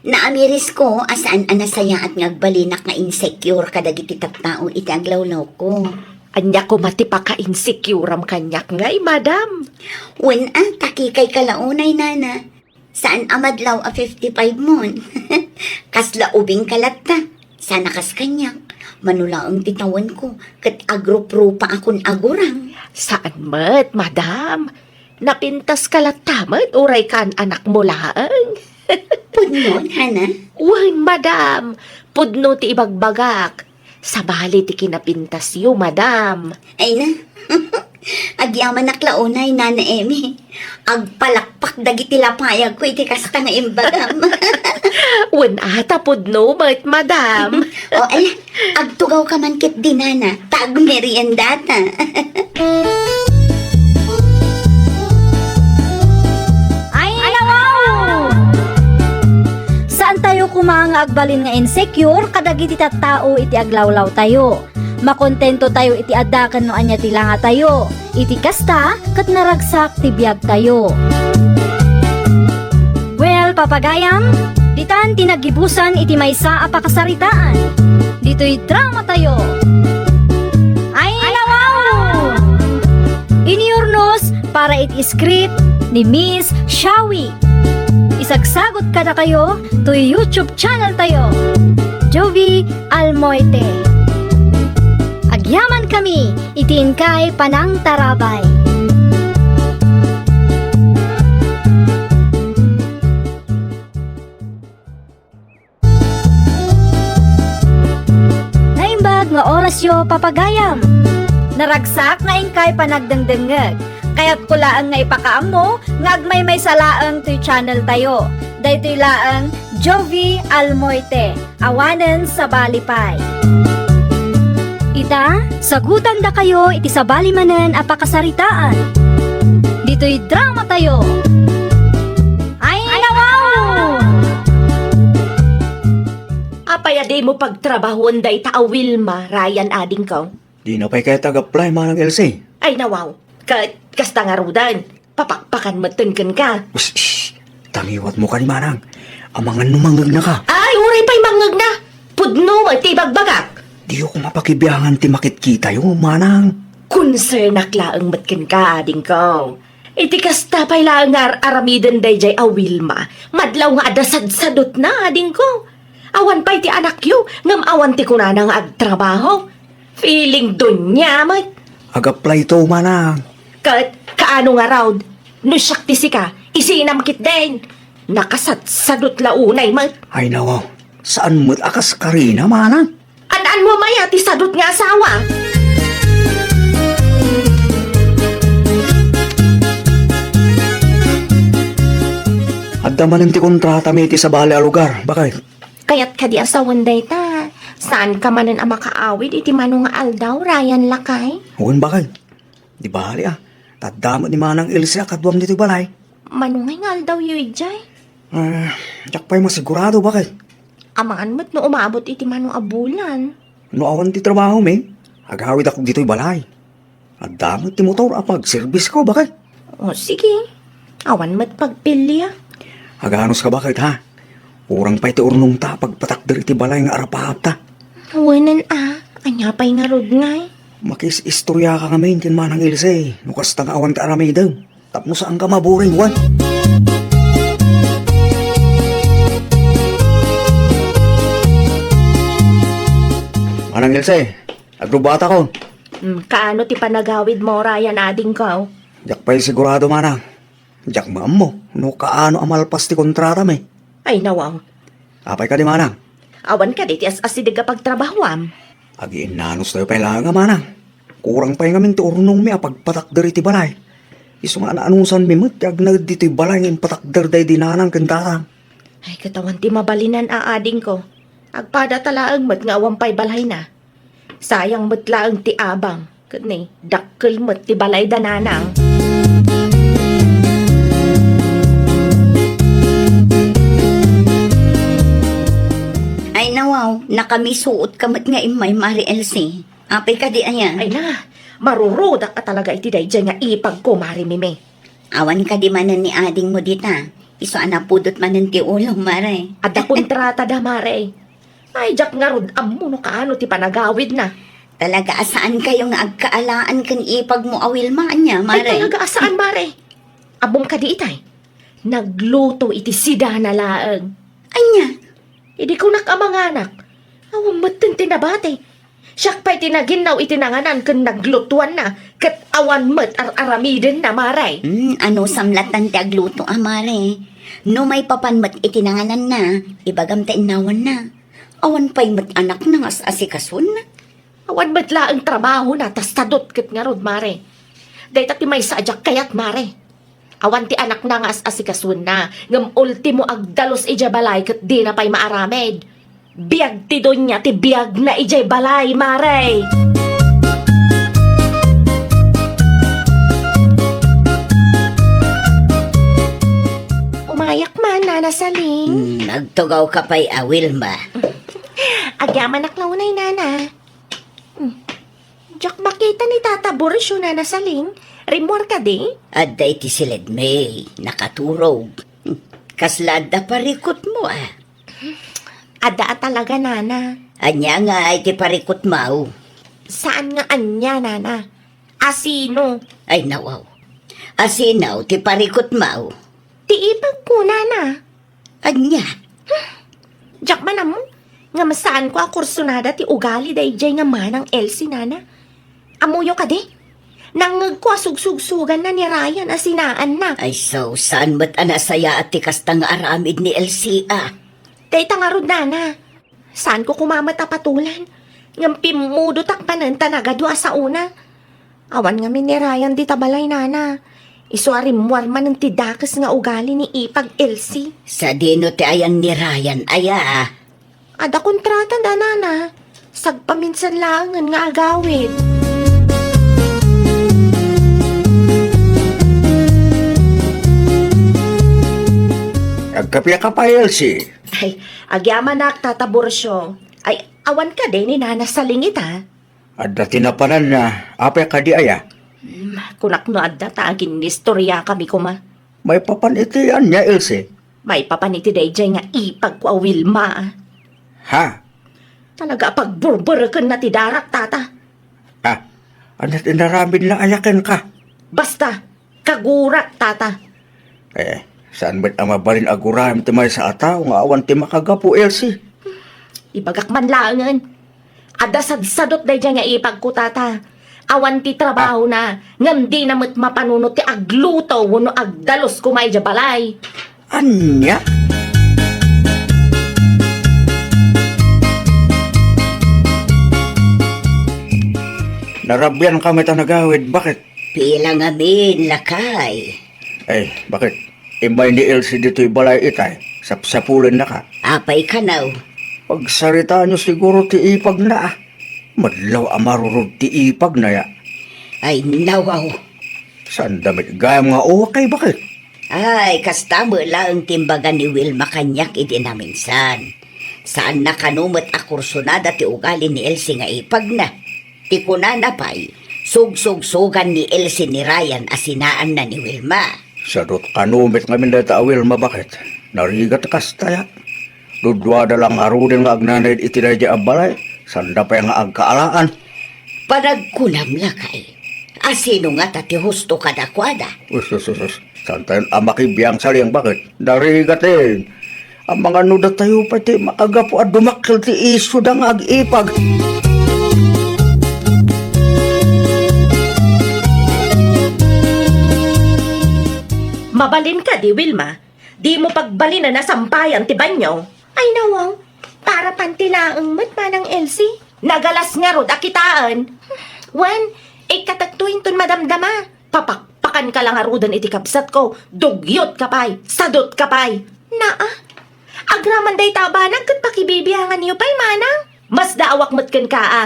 Naamirisko a saan a nasayaat nga agbalinak nga insecure kadagiti tattao iti aglawlawko. Ania koma ti paka-insecuream kaniak ngay, Madam? Wen a, takikay ka la unay, Nana. Saan a madlaw a fifty-five mon. Kasla ubing ka latta. Sana kas kaniak, mano laeng ti tawenko, ket agruprupa akon agurang. Saan met, Madam. Napintas ka latta met, uray kan-anakmo laeng. Pudno, Nana? Wen, Madam. Pudno ti ibagbagak. Sabali ti kinapintasyo, Madam. Ay na. Agyamanak la unay, Nana Emi. Agpalakpak dagiti lapayagko iti kasta nga imbagam. Wen a, ta pudno met, Madam. O, ala, agtugawka man ketdi, Nana, ta agmeriendata. Ay, nawaw! Saantayo koma nga agbalin nga insecure kadagiti tattao iti aglawlawtayo. Makontentotayo iti adda ken no ania ti langatayo. Iti kasta, ket naragsak ti biagtayo. Well, papagayam, ditan ti naggibusan iti maysa a pakasaritaan. Ditoy dramatayo. Ay, nawaw! Inyurnos para iti script, ni Miss Shawi. Isagsagut kadakayo toy YouTube channel tayo, Jovie Almoite. Agyaman kami iti inkay panangtarabay. Naimbag nga orasyo, papagayam. Naragsak nga inkay panagdengdengngeg. Kayatko laeng nga ipakaammo nga agmaymaysa laeng toy channel tayo. Daytoy laeng Jovie Almoite, awanen sabali pay. Ita, sagutandakayo iti sabali manen a pakasaritaan. Ditoy drama tayo. Ay, nawaw! Apay a dimo pagtrabahoen dayta a Wilma, Ryan, adingko? Dina pay kayat ag-apply, Manang Elsie. Ay, nawaw. Ka-, kasta ngaruden. Papakpakan metten kenka. Ush, ush. Tangiwatmo kadi, Manang. Amangan no mangngegnaka. Ay, uray pay mangngegnaka. Pudno met ti ibagbagak. Diyo ko mapakibiangan ti makitkitayo, Manang. Konsernak laeng met kenka, adingko. Iti kasta pay laeng nga ar-aramiden daydiay a Wilma, madlaw nga adda sadsadutna, adingko. Awan pay ti anakyo, ngem awan ti kunana nga agtrabaho. Feeling donia met. Ag-apply to, Manang. Ket kaano ngarud? No siak ti sika, isinam ketdin. Nakasatsadut la unay met. Ay, nawaw. Saan met a kas karina, Manang? An-anmo aya ti sadut nga asawa? Adda manen ti kontratami iti sabali a lugar, baket. Kayat kadi a sawen dayta, saanka manen a makaawid iti mano nga aldaw, Ryan, lakay? Wen, baket. Di bali, a. Ta adda met ni Manang Elsie a kaduam ditoy balay. Mano ngay nga aldawyo idiay? Ah, diak pay masigurado, baket. Amangan met no umabot iti mano a bulan. No awan ti trabahomi, agawidakon ditoy balay. Adda met ti motor a pagserbisko, baket. O, sige. Awan met pagpilia. Aganuska, baket, ha? Kurang pay ti urnongta a pagpatakder iti balay nga arapaapta. Wenen a, ania pay ngarud ngay? Makis-istoriaka ngamin ken Manang Ilse, no kasta nga awan ti aramidem. Tapno saanka maburing, wen. Manang Ilse, agrubatakon. Hmm, kaano ti panagawidmo, Ryan, adingko? Diak pay sigurado, Manang. Diak maammo no kaano a malpas ti kontratami. Ay, nawaw. Apay kadi, Manang? Awan kadi ti as-asideg a pagtrabahoam? Agiinnanustayo pay laeng a, Manang. Kurang pay ngamin ti urnongmi a pagpatakder iti balay. Isu nga naanusanmi met ti agnaed ditoy balay nga impatakder daydi nanang ken tatang. Ay, ket awan ti mabalinan a, adingko. Agpadata laeng met nga awan pay balayna. Sayang met laeng ti abang, ket ni, dakkel met ti balayda nanang. Ay, nawaw, nakamisuotka met nga immay, Mari Elsie. Apay kadi aya? Ay na, marurudak a talaga iti daydiay nga ipagko, Mari Mimi. Awan kadi manen ni adingmo dita. Isu a napudot manen ti ulo, Mare. Adda kontratada, Mare. Ay, diak ngarud ammo no kaano ti panagawidna. Talaga a saankayo nga agkaalaan ken ipagmo a Wilma, ania, Mare? Ay, talaga a saan, Mare. Ammom kadi itay? Nagluto iti sidana laeng. Ania? Idi kunak a manganak, awan metten ti nabati. Siak pay ti naginnaw iti nanganan ken naglutuanna, ket awan met ar-aramidenna, Mare. Hmm, anusam lattan ti agluto a, Mare? No maipapan met iti nangananna, ibagam ta innawanna. Awan pay met anakna nga as-asikasona. Awan met laeng trabahona ta sadut ket ngarud, Mare. Dayta ti maysa a diak kayat, Mare. Awan ti anakna nga as-asikasona, ngem ultimo agdalus idiay balay ket dina pay maaramid. Biag ti donia ti biagna idiay balay, Mare. Umayak man, Nana Saling. Hmm, agtugawka pay a, Wilma. Agyamanak la unay, Nana. Hmm. Diak makita ni Tata Burcio, Nana Saling. Rimmuar kadi? Adda iti siledmi, nakaturog. Hmm. Kasla adda parikutmo, a? Adda a talaga, Nana. Ania nga iti parikutmo? Saan nga ania, Nana? Asino? Ay, nawaw. Asino ti parikutmo? Ti ipagko, nana. Ania? Diak man ammo, ngem saanko a kursunada ti ugali daydiay nga manang Elsie, nana. Ammoyo kadi? Nangngegko a sugsugsuganna ni Ryan a sinaanna. Ay, so, saan met a nasayaat ti kasta nga aramid ni Elsie, a? Dayta ngarud, nana. Saanko koma met a patolan. Ngem pimmudotak manen ta nagadu a saona. Awan ngamin ni Ryan dita balay, nana. Isu a rimmuar manen ti dakes nga ugali ni ipag Elsie. Sadino ti ayan ni Ryan, aya? Adda kontrata da, nana. Sagpaminsan laengen nga agawid. Agkapiaka pay, Elsie? Ay, agyamanak, Tata Burcio. Ay, awan kadi ni Nana Saling ita? Adda ti napananna, apay kadi aya? Hmm, kunak no adda ta aginnistoriakami koma. Maipapan iti ania, Elsie? Maipapan iti daydiay nga ipagko a Wilma. Ha? Talaga a pagburburekenna ti darak, Tata. Ah, ania ti inaramidna aya kenka? Basta, kagurak, Tata. Eh, saan met a mabalin a guraem ti maysa a tao nga awan ti makagapu, Elsie? Ibagak man laengen. Adda sadsadot daydiay nga ipagko, Tata. Awan ti trabahona, ngem dina met mapanunot ti agluto wenno agdalus koma idiay balay. Ania? Narabiankami ta nagawid, bakit? Pila ngamin, lakay? Eh, bakit? Immay ni Elsie ditoy balay itay, sapsapulennaka. Apay kano? Pagsaritaanyo siguro ti ipagna, a. Madlaw a marurod ti ipagna, ya. Ay, nawaw. Saanda met gayam nga uwak kay bakit? Ay, kasta met laeng ti imbaga ni Wilma kaniak idi naminsan. Saanna kano met a kursunada ti ugali ni Elsie nga ipagna. Ti kunana pay, sugsugsugan ni Elsie ni Ryan a sinaanna ni Wilma. Sadot kano met ngamin dayta a Wilma, bakit? Narigat kasta, ya. Duduada la ngaruden nga agnanayon iti daydiay a balay, saanda pay nga agkaalaan. Panagkunam, lakay. Asino ngata ti husto kadakuada? Us, us, us, us. Saantayon a makibiang, Saling, bakit? Narigaten. Amangan no datayo pay ti makagapu a dumakkel ti isuda nga ag-ipag. Mabalin kadi, Wilma? Dimo pagbalinen a sampayan ti banio? Ay, nawaw. Para panti laeng met, Manang Elsie. Nagalas ngarud a kitaen. Wen, ikkatekto inton madamdama. Papakpakanka la ngaruden iti kabsatko. Dugyot ka pay. Sadot ka pay. Naa. Agraman dayta a banag ket pakibibianganyo pay, Manang. Masdaawak met kenka, a.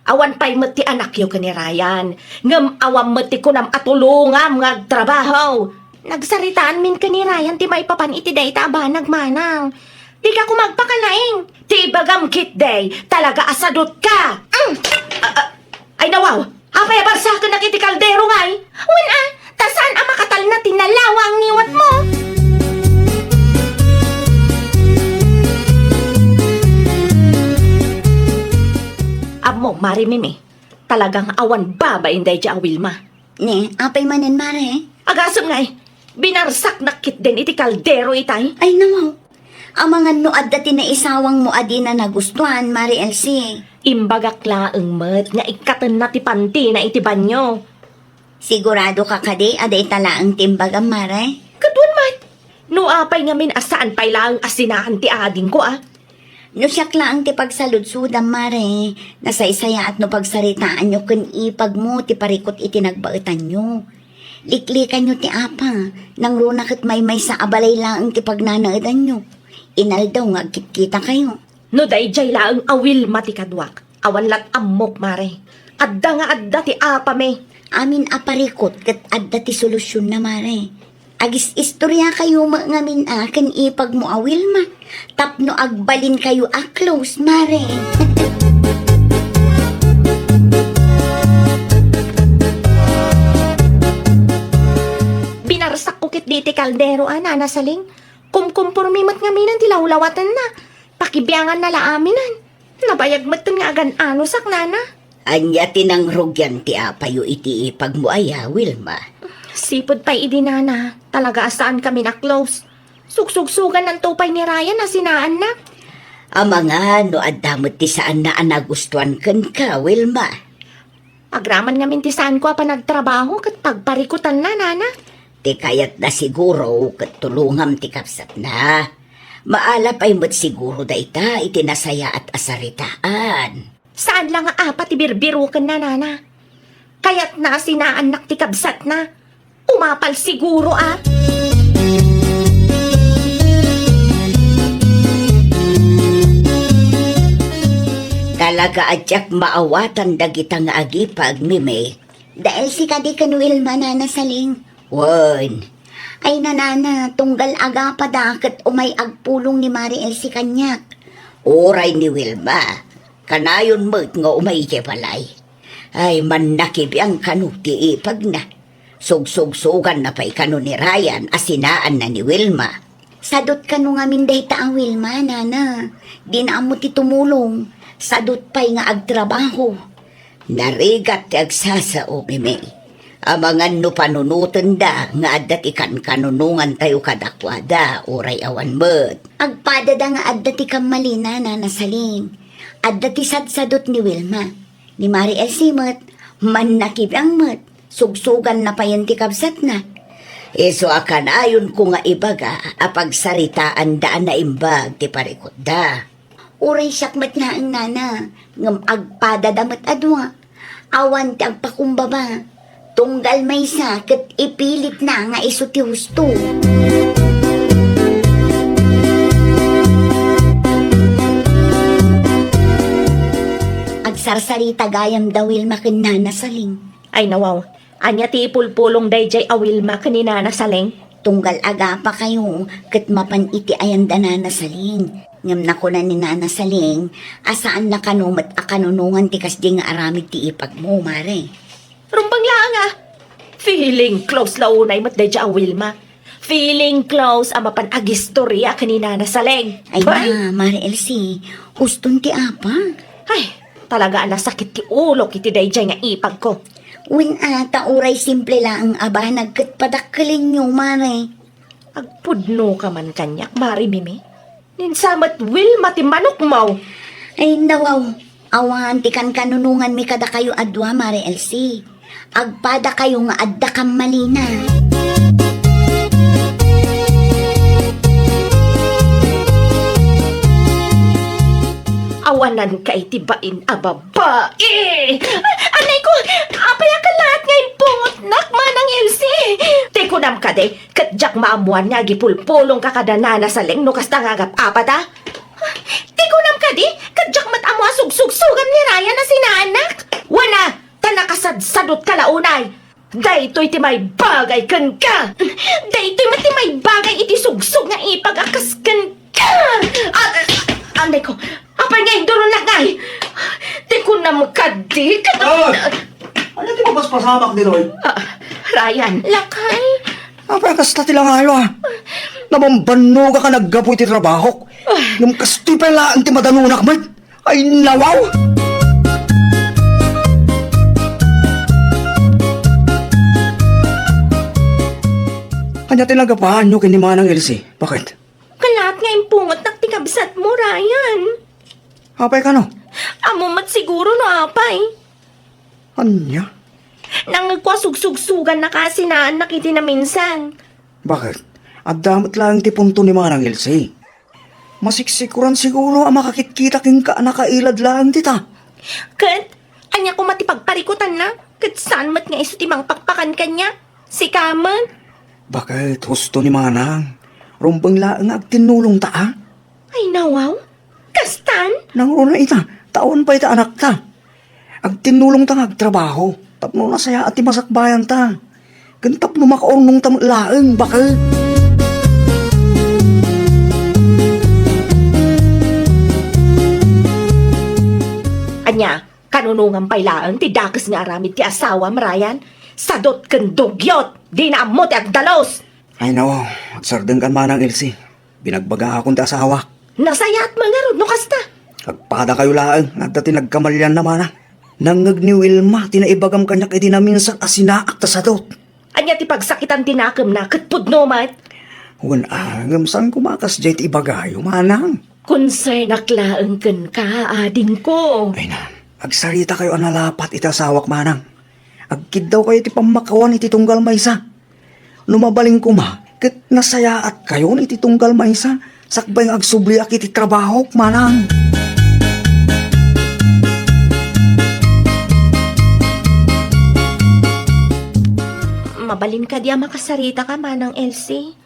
Awan pay met ti anakyo ken ni Ryan, ngem awan met ti kunam a tulongam nga agtrabaho. Nagsaritaanmin ken ni Ryan ti maipapan iti dayta a banag, Manang. Dika koma agpakalaing. Ti ibagam ketdi, talaga a sadotka. Mm! A, a, ay, nawaw! Apay a barsakennak iti kaldero ngay? Wen a, ta saan a makatalna ti nalawa a ngiwatmo? Ammom, Mari Mimi, talagang awan babain daydiay a Wilma. Ne, apay manen, Mare? Agasem ngay, binarsaknak ketdin iti kaldero itay. Ay, nawaw. Amangan no adda ti naisawangmo a dina nagustuan, Mare Elsie. Imbagak laeng met nga ikkatenna ti pantina iti banio. Siguradoka kadi a dayta laeng ti imbagam, Mare? Ket wen met, no apay ngamin a saan pay laeng a sinaan ti adingko, a? No siak laeng ti pagsaludsodam, Mare, nasaysayaat no pagsaritaanyo ken ipagmo ti parikut iti nagbaetanyo. Liklikanyo ti apa, nangruna ket maymaysa a balay laeng ti pagnanaedanyo. Inaldaw nga agkitkitakayo. No daydiay laeng a Wilma ti kaduak, awan lat ammok, Mare. Adda nga adda ti apami. Amin a parikut ket adda ti solusionna, Mare. Agis-istoriakayo met ngamin a ken ipagmo a Wilma tapno agbalinkayo a close, Mare. Binarsakko ketdi ti kaldero a, Nana Saling. Kumkumpormi met ngamin ti lawlawatenna. Pakibianganna la aminen. Nabayag metten nga agan-anosak, Nana. Ania ti nangrugian ti apayo iti ipagmo aya, Wilma? Sipud pay idi, nana, talaga a saan kami na close. Sugsugsugannanto pay ni Ryan a sinaanna. Amangan no adda met ti saanna a nagustuan kenka, Wilma. Agraman ngamin ti saanko a panagtrabaho ket pagparikutanna, nana. Ti kayatna siguro ket tulongam ti kabsatna. Maala pay met siguro dayta iti nasayaat a saritaan. Saan la nga apa ti birbirokenna, nana. Kayatna a sinaannak ti kabsatna. Umapal siguro a. Talaga a diak maawatan dagita nga agipag, Mimi. Da Elsie kadi ken Wilma, Nana Saling? Wen. Ay, nanana, tunggal agapada ket umay agpulong ni Mari Elsie kaniak. Uray ni Wilma, kanayon met nga umay idiay balay. Ay, mannakibiang kano ti ipagna. Sugsugsuganna pay kano ni Ryan a sinaanna ni Wilma. Sadot kano ngamin dayta a Wilma, nana. Dina ammo ti tumulong. Sadot pay nga agtrabaho. Narigat ti agsasao, Mimi. Amangan no panunotenda nga adda ti kankanunongantayo kadakuada, uray awan met. Agpadada nga adda ti kammalina, Nana Saling. Adda ti sadsadot ni Wilma. Ni Mari Elsie met, mannakibiang met, sugsuganna payen ti kabsatna. Isu a kanayonko nga ibaga a pagsaritaanda a naimbag ti parikutda. Uray siak met laeng, nana, ngem agpadada met a dua. Awan ti agpakumbaba. Tunggal maysa ket ipilitna nga isu ti husto. Agsarsarita gayam da Wilma ken Nana Saling. Ay, nawaw. Ania ti ipulpulong daydiay a Wilma ken ni Nana Saling? Tunggal agapakayo ket mapan iti ayan da Nana Saling. Ngem nakuna ni Nana Saling a saanna kano met a kanunongan ti kasdi nga aramid ti ipagmo, Mare. Rumbeng laeng a. Feeling close la unay met daydiay a Wilma. Feeling close a mapan agistorya ken ni Nana Saling. Ay, Bay! Na, Mare Elsie, uston ti apa? Ay, talaga a nasakit ti ulok iti daydiay nga ipagko. Wen a, ta uray simple laeng a banag ket padakkelenyo, Mare. Agpudnoka man kaniak, Mare Mimi. Ninsa met Wilma ti manokmo. Ay, nawaw. Awan ti kankanunonganmi kadakayo a dua, Mare Elsie. Agpadakayo nga adda kammalina. Awananka iti bain a babai. Anayko, apay a kalaat nga impungotnak, Manang Elsie? Ti kunam kadi, ket diak maammuan nga agipulpulongka kada Nana Saling no kasta nga agap-apata? Ti kunam kadi, ket diak met ammo a sugsugsugam ni Ryan a sinaannak? Wen a, ta nakasadsadotka la unay. Daytoy ti maibagay kenka. Daytoy met ti maibagay iti sugsog nga ipag a kas kenka. Ah, ah, anayko, apay nga induronnak ngay? Ti kunam kadi, ket... Ah! Ania ti mapaspasamak ditoy? Ah, Ryan. Lakay. Apay a kasta ti langayo, a? Nabambannogak a naggapu iti trabahok. Ngem kastoy pay laeng ti madanonak met. Ay, nawaw! Ania ti nagapaanyo ken ni Manang Elsie? Baket? Kalaat nga impungotnak ti kabsatmo, Ryan. Apay kano? Ammom met siguro no apay. Ania? Nangngegko a sugsugsugannaka a sinaannak iti naminsan. Baket? Adda met laeng ti punto ni Manang Elsie. Masiksikuran siguro a makakitkita kenka a nakailad laeng dita. Ket, ania koma ti pagparikutanna? Ket saan met nga isu ti mangpakpakan kaniak? Sika met? Baket, husto ni Manang. Rumbeng laeng nga agtinnulongta, a? Ay, nawaw. Kastan? Nangruna ita, ta awan pay ta anakta. Agtinnulongta nga agtrabaho tapno nasayaat ti masakbayanta ken tapno makaurnongta met laeng, baket. Ania, kanunongam pay laeng ti dakes nga aramid ti asawam, Ryan? Sadot ken dugyot, dina ammo ti agdalus. Ay, no, agsardengkan, Manang Elsie. Binagbagaakon ti asawak. Nasayaat man ngarud no kasta. Agpadakayo laeng, adda ti nagkamalianna, Manang. Nangngeg ni Wilma ti naibagam kaniak iti naminsan a sinaak ta sadot. Ania ti pagsakitan ti nakemna ket pudno met? Wen a, ngem saan koma kasdiay ti ibagayo, manang? Konsernak laeng kenka, adingko. Ay na, agsaritakayo a nalapat iti asawak, manang. Agkiddawkayo iti pammakawan iti tunggal maysa. No mabalin koma, ket nasayaatkayon iti tunggal maysa, sakbay nga agsubliak iti trabahok, manang. Mabalin kadi a makasaritaka, Manang Elsie?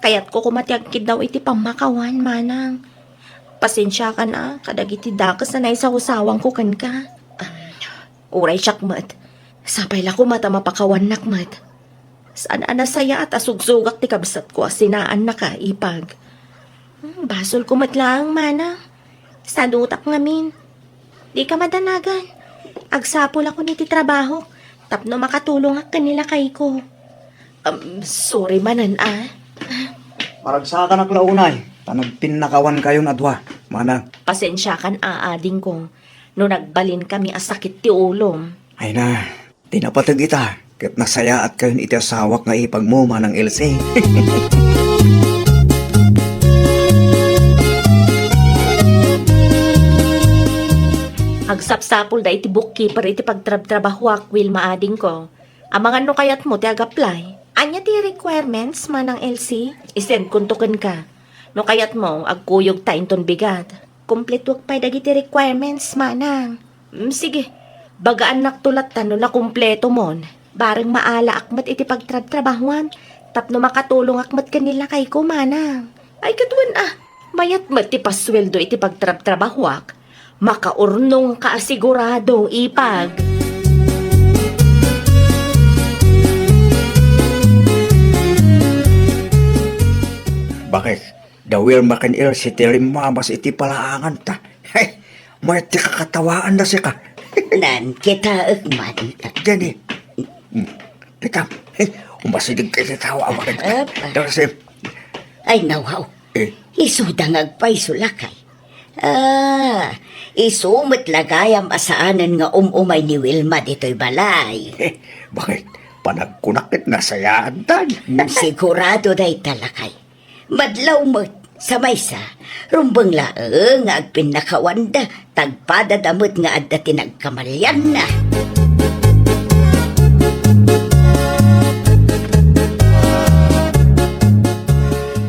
Kayatko koma ti agkiddaw iti pammakawan, manang. Pasensiakan a kadagiti dakes a naisawsawangko kenka. Am, uray siak met. Sapay la koma ta mapakawannak met. Saan a nasayaat a sugsugak ti kabsatko a sinaannaka, Ipag. Hmm, basolko met laeng, manang. Sadutak ngamin. Dika madanagan. Agsapulakon iti trabahok tapno makatulongak ken ni lakayko. Um, sorry manen, a. Maragsakanak la unay, ta nagpinnakawankayon a dua, manang. Pasensiakan a, adingko, no nagbalin kami a sakit ti ulom. Ay na, ti napateg ita, ket nasayaatkayon iti asawak nga ipagmo, Manang Elsie. Agsapsapulda iti bookkeeper iti pagtrabtrabahoak, Wilma, adingko. Amangan no kayatmo ti ag-apply. Ania ti requirements, Manang Elsie? I-send konto kenka. No kayatmo, agkuyogta inton bigat. Kumpletuak pay dagiti requirements, manang. Mm, sige. Bagaannakto latta no nakumpletomon. Bareng maalaak met iti pagtrabtrabahoam, tapno makatulongak met ken ni lakayko, manang. Ay, ket wen a, mayat met ti pasueldo iti pagtrabtrabahoak. Makaurnongka a sigurado, Ipag. Bakit? Da Wilma ken Elsie ti rimmamas iti palaanganta. Hey, mayat ti kakatawaanda sika. Nan, kitaek man. Jenny. Hmm. Kita. Hey, umasideg ka iti tawa, bakit? Apa? Elsie. Ay, nawaw. Eh. Isuda nga agpayso, lakay. Ah, isu met la gayam a saanen nga um-umay ni Wilma ditoy balay. Eh, bakit? Panagkunak ket nasayaantan. Hmm, sigurado dayta, lakay. Madlaw met, sa maysa, rumbeng laeng nga agpinnakawanda, tagpadada met nga adda ti nagkamalianna.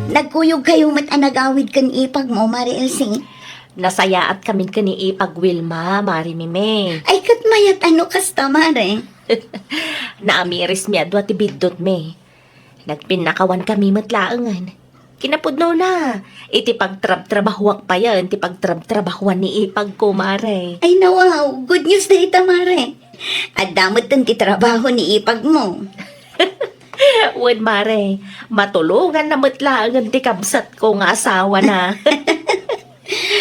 Nagkuyogkayo met a nagawid ken ipagmo, Mare Elsie? Nasayaat kamin ken ni Ipag Wilma, Mare Meme. Ay, ket mayat a no kasta, Mare. Naamirismi a dua ti biddutmi. Nagpinnakawan kami met laengen. Kinapudnona, iti pagtrabtrabahoak payen ti pagtrabtrabahoan ni ipagko, Mare. Ay, nawaw, good news dayta, Mare. Adda metten ti trabaho ni ipagmo. Wen, Mare, matulonganna met laengen ti kabsatko nga asawana.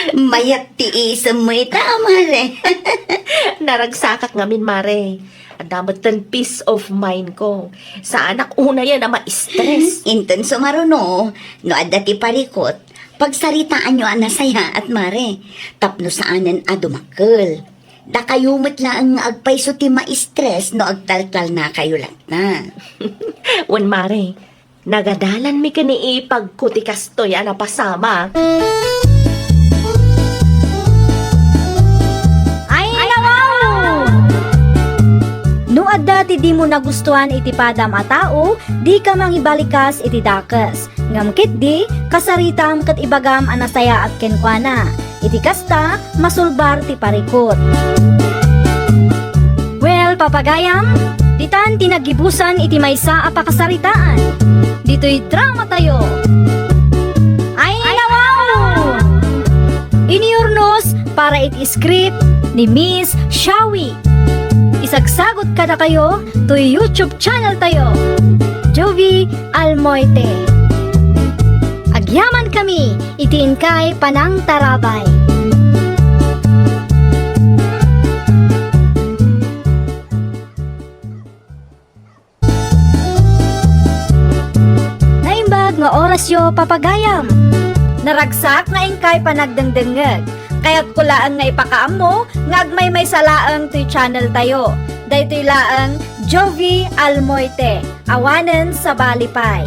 Mayat ti isemmo ita, Mare. Naragsakak ngamin, Mare. Adda metten peace of mind ko. Saanak unayen a ma-stress. Inton sumaruno, no adda ti parikut, pagsaritaanyo a nasayaat, Mare. Tapno saanen a dumakkel. Dakayo met laeng nga agpayso ti ma-stress no agtaltalnakayo latta. Wen, Mare. Nagadalanmi ken ni ipagko ti kastoy a napasamak. Ay, nawaw! No adda ti dimo nagustuan iti padam a tao, dika mangibalikas iti dakes. Ngem ketdi, kasaritam ket ibagam a nasayaat kenkuana. Iti kasta, masulbar ti parikut. Well, papagayam, ditan ti naggibusan iti maysa a pakasaritaan. Ditoy dramatayo. Ay, nawaw! Iniurnos para iti script ni Miss Shawi. Isagsagot kadakayo toy YouTube channel tayo, Jovi Almoite. Agyaman kami iti inkay panangtarabay. Naimbag nga orasyo, papagayam. Naragsak nga inkay panagdengdengngeg. Kayatko laeng nga ipakaammo nga agmaymaysa laeng toy channel tayo. Daytoy laeng Jovie Almoite, awanen sabali pay.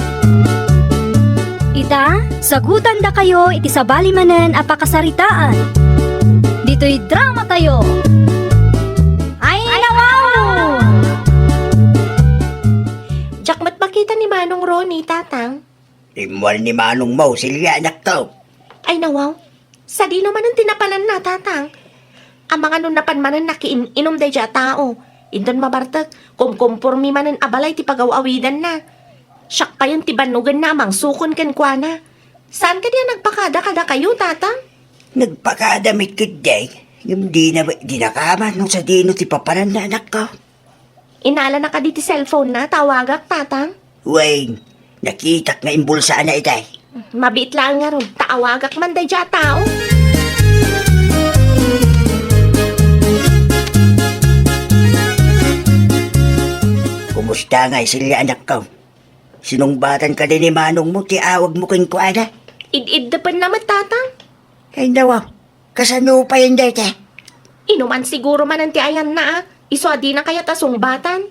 Ita, sagutandakayo iti sabali manen a pakasaritaan. Ditoy drama tayo. Ay, nawaw! Diak met makita ni Manong Ronnie, Tatang. Immuar ni manongmo, Celia, anakko. Ay, nawaw. Sadino manen ti napananna, Tatang? Amangan no napan manen nakiin-inom daydiay a tao. Inton mabartek, kumkumpormi manen a balay ti pagaw-awidanna. Siak payen ti bannogenna a mangsukon kenkuana. Saan kadi a nagpakada kadakayo, Tatang? Nagpakada met ketdi, ngem dina, dinaka amangan no sadino ti papananna, anakko. Inalana kadi ti cellphone-na, ta awagak, Tatang? Wen, nakitak nga imbulsana itay. Mabiit laeng ngarud, ta awagak man daydiay a tao. Kumusta ngay, Celia, anakko? Sinungbatan kadi ni manongmo ti awagmo kenkuana? Id-iddepenna met, Tatang. Ay, nawaw. Kasano pay dayta? Inuman siguro manen ti ayanna, a. Isu a dina kayat a sungbatan.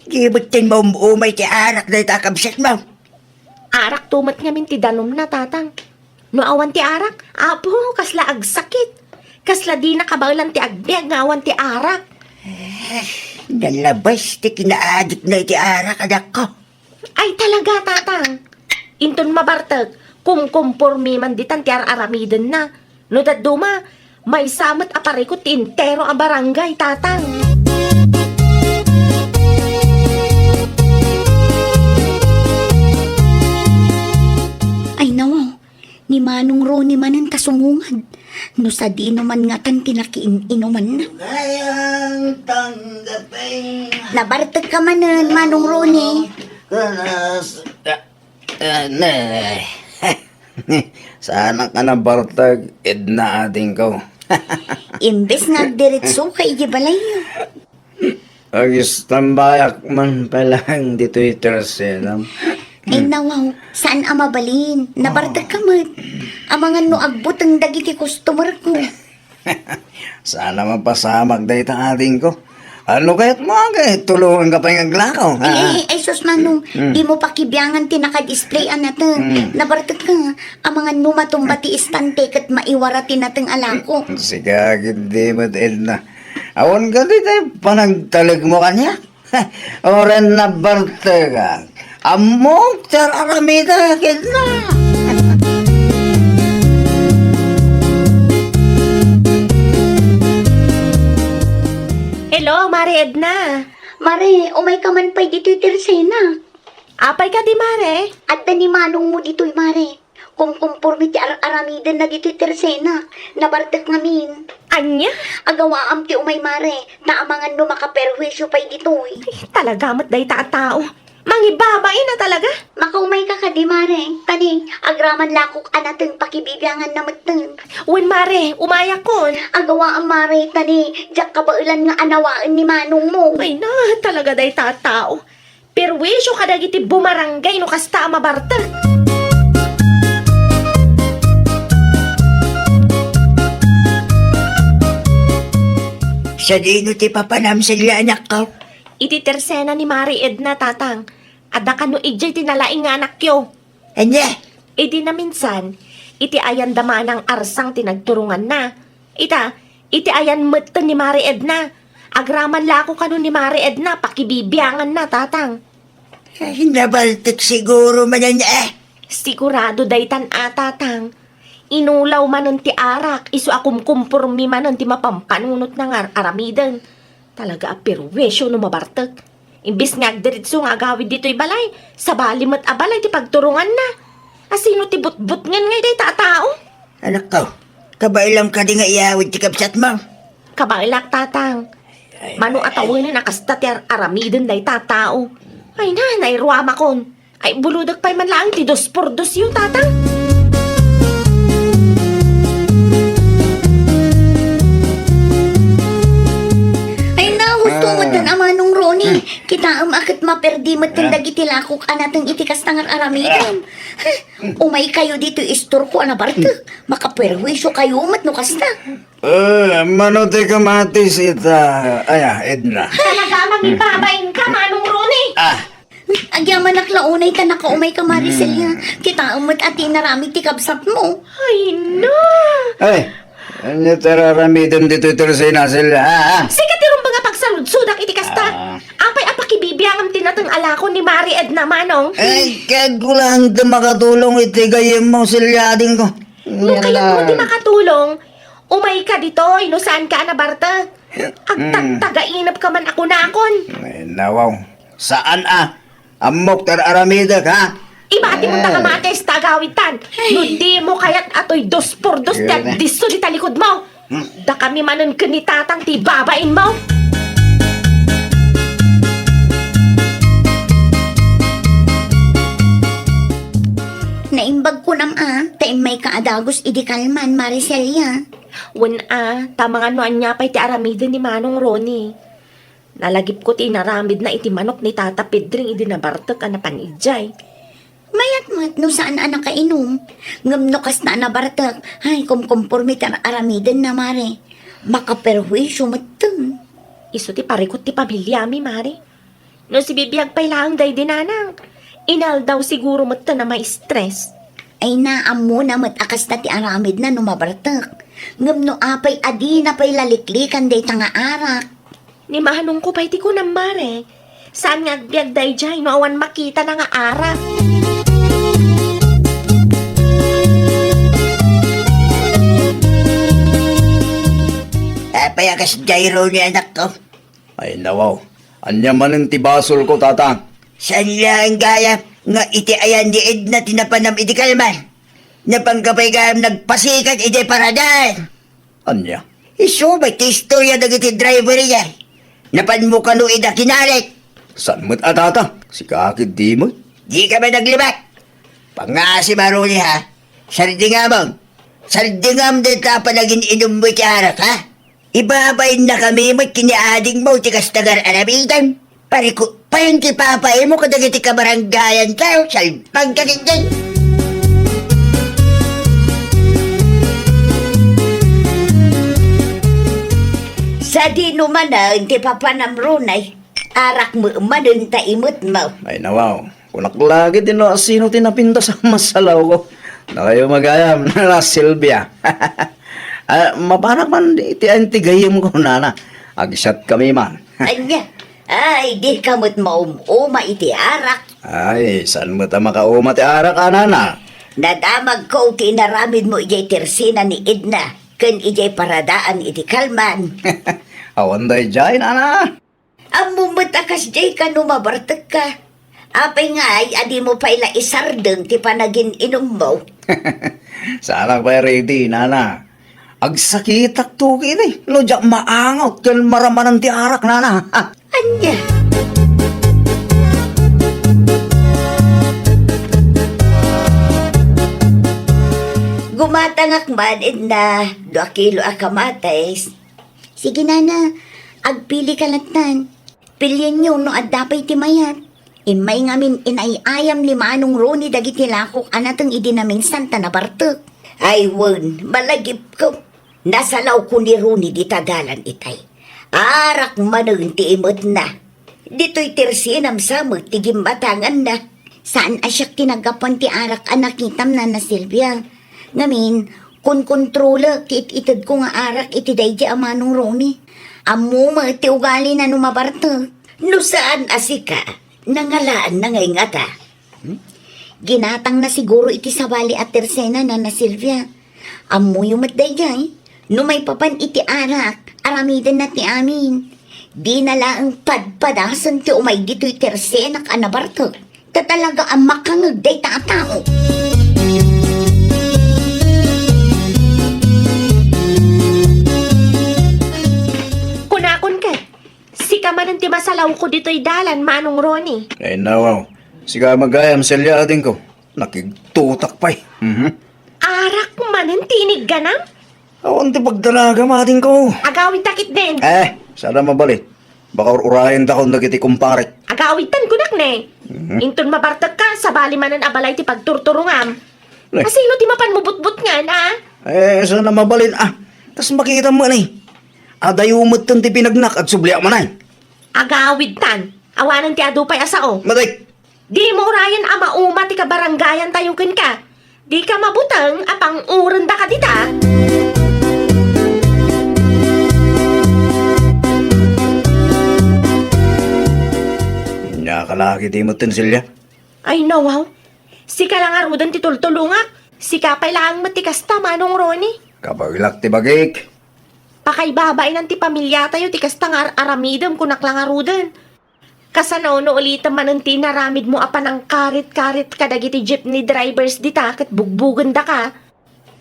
Di met ti maum-umay ti arak dayta a kabsatmo. Arak to met ngamin ti danumna, Tatang. No awan ti arak, Apo, kasla agsakit. Kasla dina kabaelan ti agbiag nga awan ti arak. Eh, nalabas ti kinaadikna iti arak, anakko. Ay, talaga, Tatang. Inton mabartek, kumkumpormi man ditan ti ar-aramidenna. No dadduma, maysa met a parikut ti entero a barangay, Tatang. Ay, nawaw. Ni Manong Ronnie manen ta sumungad. No sadino man ngatan ti nakiin-inumanna. Kayang tanggapin. Nabartek ka manen, Manong Ronnie. Kanas-, ah, ah, ne. Saanak a nabartek, Edna, adingko. Imbes nga agdiritso ka iti balayyo. Agistambayak man pay laeng ditoy tersenam. Ay, nawaw, saan a mabalin? Nabartek ka met. Amangan no agbuteng dagiti customer ko. Saan a mapasamak dayta, adingko. Ano kayat mo, agay? Tulungan ka pay nga aglako, ha? Ay, ay, ay, sus, Manong, mm, di mo pakibiangan ti naka-display a nateng. Mm. Nabartek ka, amangan no matumba ti istante ket maiwara ti nateng a lako. Sika, agid di met, Edna. Awan ka dita panagtalekmo kaniak? Oren nabartekak. Ammok ti ar-aramidek, Edna. Hello, Mare Edna. Mare, umay ka man pay ditoy tersena. Apay kadi, Mare? Adda ni manongmo ditoy, Mare. Kumkumpormi ti ar-aramidenna ditoy tersena. Nabartek ngamin. Ania? Agawaam ti umay, Mare, ta amangan no makaperhuisyo pay ditoy. Ay, talaga met dayta a tao. Mangibabain a talaga. Makaumay ka kadi, Mare. Tani, agraman lakok a nateng pakibibianganna metten. Wen, Mare, umayakon. Agawaam, Mare, tani, diak kabaelan nga anawaen ni manongmo. Ay na, talaga dayta a tao. Perwisyo kadagiti bumarangay no kasta a mabartek. Sadino ti papanam, Celia, anakko? Iti tersena ni Mare Edna, Tatang. Adda kano idiay ti nalaing nga anakyo. Ania? Idi naminsan, iti ayanda manang arsang ti nagturonganna. Ita, iti ayan metten ni Mare Edna. Agraman lako kano ni Mare Edna, pakibibianganna, Tatang. Ay, nabaltek siguro manen, eh. Sigurado daytan a, Tatang. Inulaw manen ti arak, isu a kumkumpormi manen ti mapampanunotna nga ar-aramiden. Talaga a perwisyo no mabartek. Imbes nga agdiritso nga agawid ditoy balay, sabali met a balay ti pagturonganna. Asino ti butbutngen ngay dayta a tao? Anakko, kabaelam kadi nga iyawid ti kabsatmo? Kabaelak, Tatang. Mano a tawen a kasta ti ar-aramiden dayta a tao. Ay na, nairuamakon. Ay, bulodek pay man laeng ti dos por dos yo, Tatang. Ay na, husto Ah. met dan a Manong Ron. Eh, kitaem a ket maperdi met Ah. dagiti lakok a nateng iti kasta nga ar-aramidem. Ah. Umaykayo ditoy istorko a nabartek. Makaperwisyo kayo met no kasta. Eh, mano ti kamatis ita, aya, Edna? Talaga a mangibabain ka, Manong Ronnie. Ah. Agyamanak la unay ta nakaumay ka, Mare Celia. Hmm. Kitaem met a ti inaramid ti kabsatmo. Ay, na! Ay, ania ti ar-aramidem ditoy Tercena, Celia, ha, ha? Sika ti rumbeng a pagsaludsodak iti kasta. Ah. Apay a pakibibiangam ti nateng a lako ni Mare Edna, Manong? Ay, kayatko lang ti makatulong iti gayyemmo, Celia, adingko. No kayatmo ti makatulong, umayka ditoy no saanka a nabartek. Agtagtagainepka man a kunakon. Ay, nawaw. Saan a? Ammok ti ar-aramidek, ha? Ibati mo ta kamatis ta agawidtan. Ay. No dimo kayat a toy dos por dos ti agdisso di talikudmo. Hmm. Dakami manen ken ni Tatang ti babainmo. Naimbag kunam a, ta immayka a dagus idi kalman, Mare Celia. Wen a, ta mangan no ania pay ti aramiden ni Manong Ronnie. Nalagipko ti inaramidna iti manok ni Tata Pedring idi nabartek a napan idiay. Mayat met no saan a nakainom. Ngem no kasta a nabartek, ay, kumkumpormi ti ar-aramidenna, Mare. Makaperhuisyo metten. Isu ti parikut ti pamiliami, Mare. No sibibiag pay laeng daydi nanang, inaldaw siguro metten a ma-stress. Ay, naammona met a kasta ti aramidna no mabartek. Ngem no apay a dina pay laliklikan dayta nga arak? Ni manongko pay ti kunam, Mare. Saan nga agbiag daydiay no awan makitana nga arak. Apay a kasdiay, Ronnie, anakko? Ay, nawaw. Ania manen ti basolko, Tatang? Saan laeng gayam nga iti ayan ni Edna ti napanam idi kalman? Napanka pay gayam nagpasikat idiay paradaan. Ania? Isu met ti istoria dagiti driver idiay. Napanmo kano ida kinarit? Saan met a, Tata? Sika ketdi met. Dika met naglibat. Pangngaasim a, Ronnie, ha? Sardingamon. Sardingam dayta a panagin-inummo iti arak, ha? Ibabainna kami met ken ni adingmo ti kasta nga ar-aramidem. Parikut payen ti papaimo kadagiti kabarangayantayo, salbagka ketdi. Sadino manen ti papanam, Ronnie? Arak met manen ta imetmo. Ay, nawaw. Kunak la ketdi no asino ti napintas a masalawko. Dakayo met gayam, Nana Silvia. Ah, mapanak man iti ayan ti gayyemko, Nana. Agsiatkami man. Ania? Ay, dika met maum-uma iti arak. Ay, saan met a makauma ti arak, a, Nana? Nadamagko ti inaramidmo idiay Tercena ni Edna ken idiay paradaan idi kalman. Awan daydiay, Nana. Ammom met a kasdiay kano mabartekka. Apay ngay a dimo pay la isardeng ti panagin-inummo? Saanak pay ready, Nana. Agsakitak tuki ni no diak maangot ken maramanan ti arak, Nana. Ania? Gumatangak man, Edna, dua kilo a kamatis. Sige, Nana, agpili ka lattan. Pilienyo no adda pay ti mayat. Immay ngamin inay-ayam ni Manong Ronnie dagiti lakok a nateng idi naminsan ta nabartek. Ay wen, malagipko. Nasalawko ni Ronnie dita dalan itay. Arak manen ti imetna. Ditoy Tercenam sa met ti gimmatanganna. Saan a siak ti naggapuan ti arak a nakitam, Nana Silvia. Ngamin, konkontrolek ti it-itedko nga arak iti daydi a Manong Ronnie. Ammo met ti ugalina no mabartek. No saan a sika, nangalaanna ngay ngata? Hmm? Ginatangna siguro iti sabali a Tercena, Nana Silvia. Ammoyo met daydiay, no maipapan iti arak, aramidenna ti amin. Dina laeng padpadasen ti umay ditoy Tercenak a nabartek. Ta talaga a makangeg dayta a tao. Kunakon ket, sika manen ti masalawko ditoy dalan, Manong Ronnie. Ay, nawaw. Sika met gayam, Celia, adingko. Nakigtutak pay. Mhm. Arak manen ti inigganam? Awan ti pagdalagam, adingko. Agawidta ketdin. Eh, saan a mabalin. Baka ur-urayentakon dagiti kumparek. Agawidtan kunak ne. Mhm. Inton mabartekka, sabali manen a balay ti pagturturongam. Ne. Asino ti mapan mo butbutngan, a? Eh, saan a mabalin, a? Kas makitam man, eh. Adayo metten ti pinagnak, agsubliak manen. Agawidtan. Awanen ti adu pay a sao. Matik. Dimo urayen a mauma ti kabarangayantayo kenka. Dika mabuteng a pang-urendaka dita. Nakalaki ti metten, Celia. Ay, nawaw. Sika la ngaruden ti tultulongak. Sika pay laeng met ti kasta, Manong Ronnie. Kabaelak ti bagik. Pakaibabaenan ti pamilyatayo ti kasta nga ar-aramidem, kunak la ngaruden. Kasano no ulitem manen ti inaramidmo a panangkarit-karit kadagiti jeepney drivers dita ket bugbugendaka?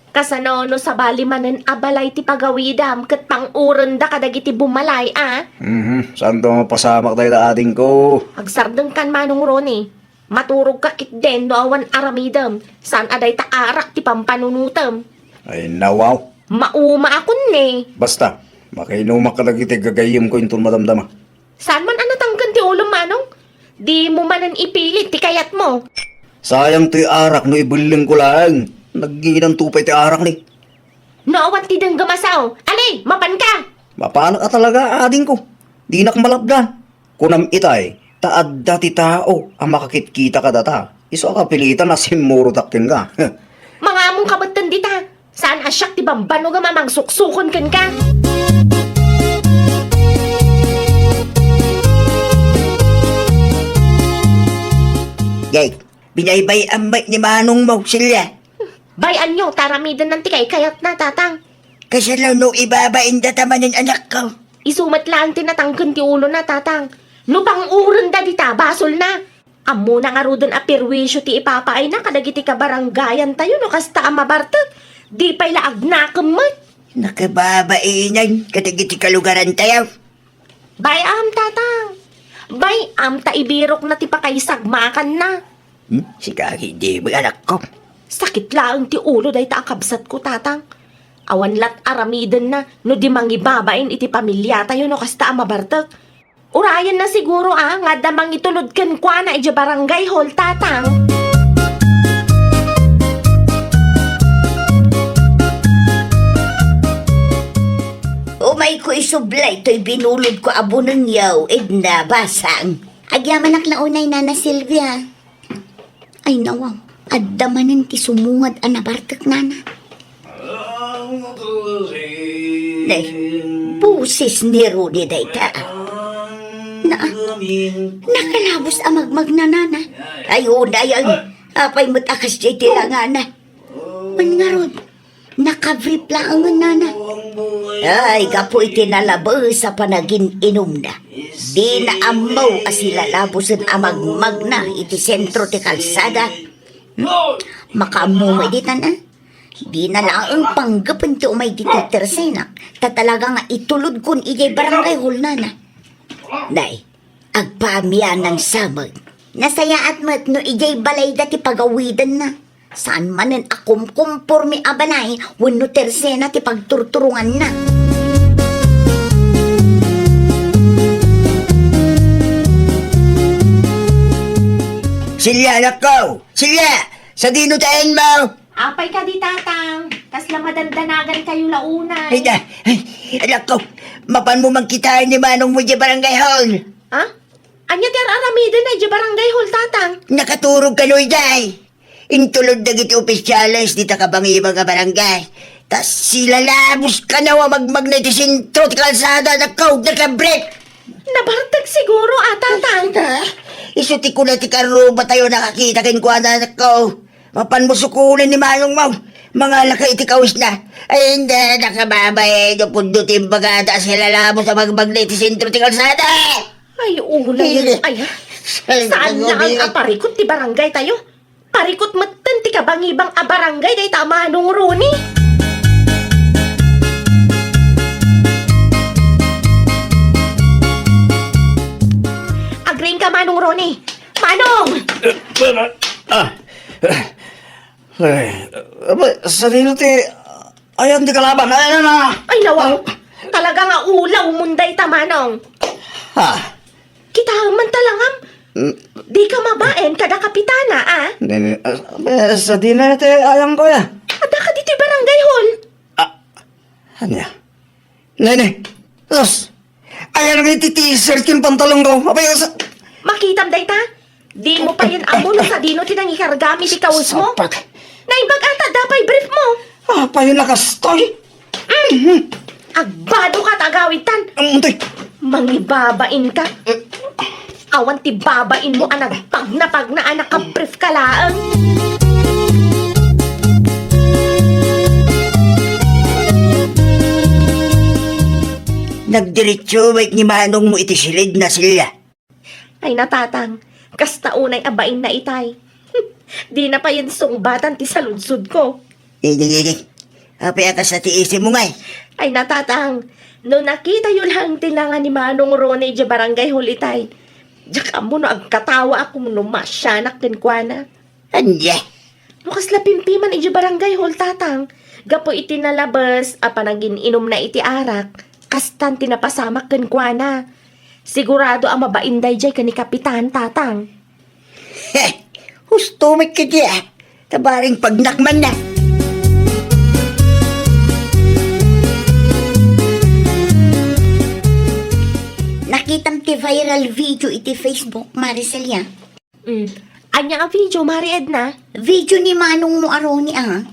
Kasano no sabali manen a balay ti pagawidam ket pang-urenda kadagiti bumalay a? Mhm, saanto mapasamak dayta, adingko? Agsardengkan, Manong Ronnie. Maturogka ketdin no awan aramidem, saan a dayta arak ti pampanunotem. Ay, nawaw. Mauma a kun ne. Basta, makainumak kadagiti gagayyemko inton madamdama. Saan man a natangken ti ulom, Manong? Dimo manen ipilit ti kayatmo. Sayang toy arak no ibellengko laeng. Nagginanto pay ti arak ni. No awan ti denggem a sao, ali, mapanka! Mapanak a talaga, adingko. Dinak malabdan. Kunam itay, ta adda ti tao a makakitkita kadata. Isu a kapilitan a simmurotak kenka. Mangamonka metten dita. Saan a siak ti bambanogem a mangsuksukon kenka? Jay, binaybay-am met ni manongmo, Celia. Bay-anyo, ta aramidennan ti kaikayatna, Tatang. Kasano no ibabain data manen, anakko? Isu met laeng ti natangken ti ulona, Tatang. No pang-urenda dita, basolna. Ammona ngaruden a perwisio ti ipapaayna kadagiti kabarangayantayo no kasta a mabartek. Di pay la agnakem met. Nakababainan kadagiti kalugarantayo. Bay-am, Tatang. Bay-am ta ibirokna ti pakaisagmakanna. Hmm? Sika, di mo, anakko. Sakit laeng ti ulo dayta a kabsatko, Tatang. Awan lat aramidenna no di mangibabain iti pamilyatayo no kasta a mabartek. Urayenna siguro a nga adda mangitulod kenkuana idiay barangay hall, Tatang. Umayko isublay toy binulodko a bunengyo, Edna, basang. Agyamanak la unay, Nana Silvia. Ay, nawaw. Adda manen ti sumungad a nabartek, Nana. Nay, boses ni Rudy dayta. Na, nakalabos a magmagna, Nana. Ay, unay, ay. Apay met a kasdiay ti langana. Wen ngarud, nakabrief laengen, Nana. Ay, gapu iti nalabes a panagin-inumna, dina ammo a silalabosen a magmagna iti sentro ti kalsada. Hmm? Makaammo met ditan, a? Dina laeng panggepen ti umay ditoy tersenak, ta talaga nga itulodkon idiay barangay hall, Nana. Nay, agpaamianan sa met. Nasayaat met no idiay balayda ti pagawidenna. Saan manen a kumkumpormi a balay wenno tersena ti pagturturonganna. Silya, anakko! Silya! Sadino ti ayanmo? Apay kadi, Tatang? Kasla madandanagan kayo la unay. Ay, da, ay, anakko, mapanmo man kitaen ni manongmo idiay barangay hall. Ha? Ania ti ar-aramiden idiay barangay hall, Tatang? Nakaturog kano idiay? Intulod dagiti opisyales dita kabangibang a barangay. Ta silalabos kano a magmagna iti sentro ti kalsada, anakko, nakabrief. Nabartek siguro a, Tatang. Ah, isu ti kuna ti karrubatayo a nakakita kenkuana, anakko. Mapanmo sukonen ni manongmo. Mangalaka iti kawisna. Ay, hindi, nakababain no pudno ti imbagada a silalabos a magmagna iti sentro ti kalsada. Ay, ulay. Hindi. Ay, saan lang ang aparikot ti barangay tayo? Parikot metten ti kabangibang a barangay dayta a Manong Ronnie. Agriingka, Manong Ronnie. Manong! Ah! Ay, abay, sadino ti ayan ti kalaban? Ayan na! Ay, nawaw! Talaga nga ulaw mo dayta, Manong. Ha? Kitaem man ta langam. Mm. Dika mabain kada kapitana, a? Nene, ah, eh, sadino ti ayam ko, a? Adda ka ditoy barangay hall. Ah, ania? Nene, sus! Ayan nga iti t-shirt ken pantalon ko. Apay, sa- Makitam dayta? Di mo payen ammo no sadino ti nangikargam iti kawes mo. Sapak. Naimbag ata da pay brief mo. Apay, nakastoy. Mm. Agbado ka ta agawid tan. Amuntoy. Mangibabain ka. Awan ti babain mo a nagpagnapagna a nakabrief ka laeng. Nagdiretso met ni manong mo iti silid na Celia. Ay, natatang, kasta unay a bain na itay. Di na payen sungbatan ti saludsod ko. Idi, idi. Apay a kasta ti isip mo ngay? Ay, natatang, no nakitayo lang ti langa ni Manong Ronnie idiay barangay hall itay, diak ammo no agkatawaak wenno masianak kenkuana. Ania? No kasla pimpiman idiay barangay hall, tatang, gapu iti nalabes a panagin-inumna iti arak, kastan ti napasamak kenkuana. Sigurado a mabain daydiay ken ni Kapitan, tatang. He! Husto met kadi, a. Ta bareng pagnakmanna. Nakitam ti viral video iti Facebook, Mare Celia. Mm. Ania a video, Mare Edna? Video ni manong mo a Ronnie, a.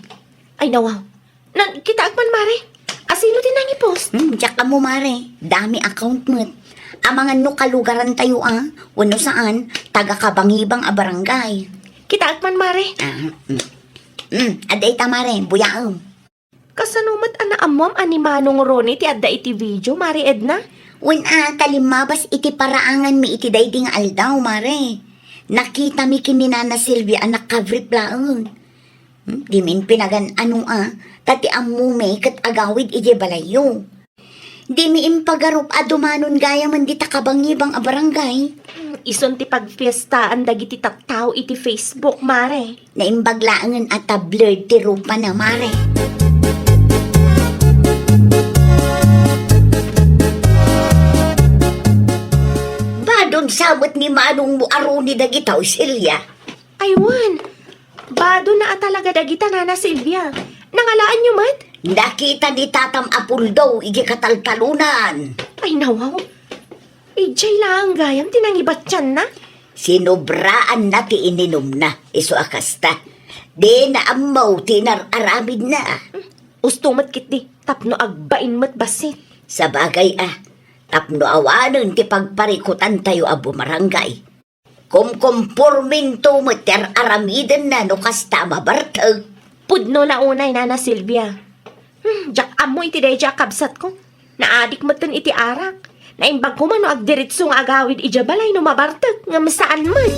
Ay, nawaw. Nan, kitaek man, Mare. Asino ti nangipost? Hmm, diak ammo, Mare. Dami account met. Amangan no kalugaran tayo, a. Wenno saan, taga-Kabangibang a barangay. Kitaek man, Mare. Ah, mm. Mm, adda ita, Mare. Buyaem. Kasano met a naammoam a ni Manong Ronnie ti adda iti video, Mare Edna? Wen a, ta limmabas iti paraanganmi iti daydi nga aldaw, Mare. Nakitami ken ni Nana Silvia a nakabrief laeng. Hmm, dimin pinagan-ano a, ta ti ammomi ket agawid idiay balayyo. Dimi impagarup a dumanon gayamen dita Kabangibang a barangay. Hmm, isun ti pagfiestaan dagiti tattao iti Facebook, Mare. Naimbag laengen a ta blurred ti rupana, Mare. Badon sa met ni manong mo a Ronnie dagita, Celia. Ay, wen. Badona a talaga dagita, Nana Silvia. Nangalaanyo met? Nakita ni tatam a puldaw iti kataltalonan. Ay, nawaw. Idiay laeng gayam ti nangibatianna. Sinobraanna ti ininumna, isu a kasta. Dina ammo ti inar-aramidna. Usto met ketdi, tapno agbain met bassit. Sabagay a, tapno awanen ti pagparikutantayo a bumarangay. Kumkumporminto met ti ar-aramidenna no kasta a mabartek. Pudno la unay, Nana Silvia. Hmm, diak ammo iti daydiay a kabsatko. Naadik metten iti arak. Naimbag koma no agdiritso nga agawid idiay balay no mabartek, ngem saan met.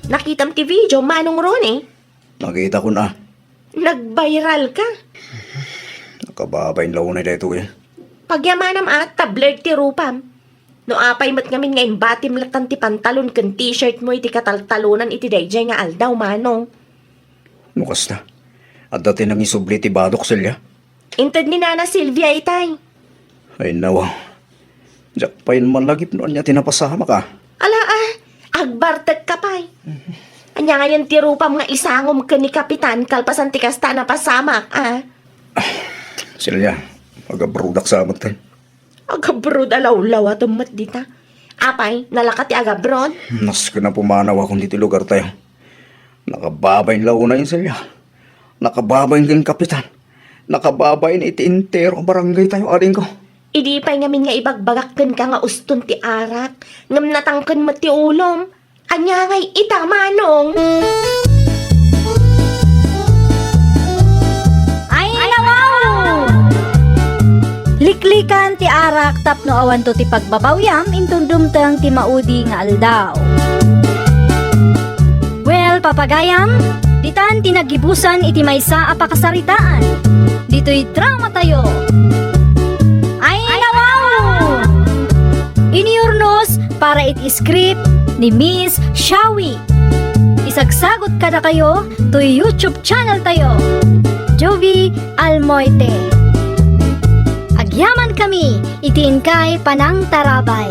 Nakitam ti video, Manong Ronnie? Nakitakon a. Nagviral ka? Nakababain la unay daytoy. Pagyamanam a, ta blurred ti rupam. No apay met ngamin nga imbatim lattan ti pantalon ken t-shirt mo iti kataltalonan iti daydiay nga aldaw, Manong. No kasta, adda ti nangisubli ti badok, Celia? Inted ni Nana Silvia itay. Ay, nawa. Diak pay malagip no ania ti napasamak a. Ala a, agbartek ka pay. Ania ngayen ti rupam nga isangom ken ni Kapitan kalpasan ti kasta a napasamak a? Celia, agabrodak sa met. Agabroad a lawlawatem met dita. Apay, nalaka ti agabroad? Nasken a pumanawakon ditoy lugartayo. Nakababain la unay, Celia. Nakababain ken Kapitan. Nakababain iti entero a barangaytayo, adingko. Idi pay ngamin nga ibagbagak kenka nga uston ti arak, ngem natangken met ti ulom. Ania ngay ita, Manong? Ay, nawaw! Liklikan ti arak tapno awanto ti pagbabawiam inton dumteng ti maudi nga aldaw. Well, papagayam, ditan ti nagibusan iti maysa a pakasaritaan. Ditoy dramatayo. Ay, nawaw! Iniurnos para iti script ni Miss Shawi. Isagsagut kadakayo toy YouTube channel tayo. Jovi Almoite. Agyamankami iti inkay panangtarabay.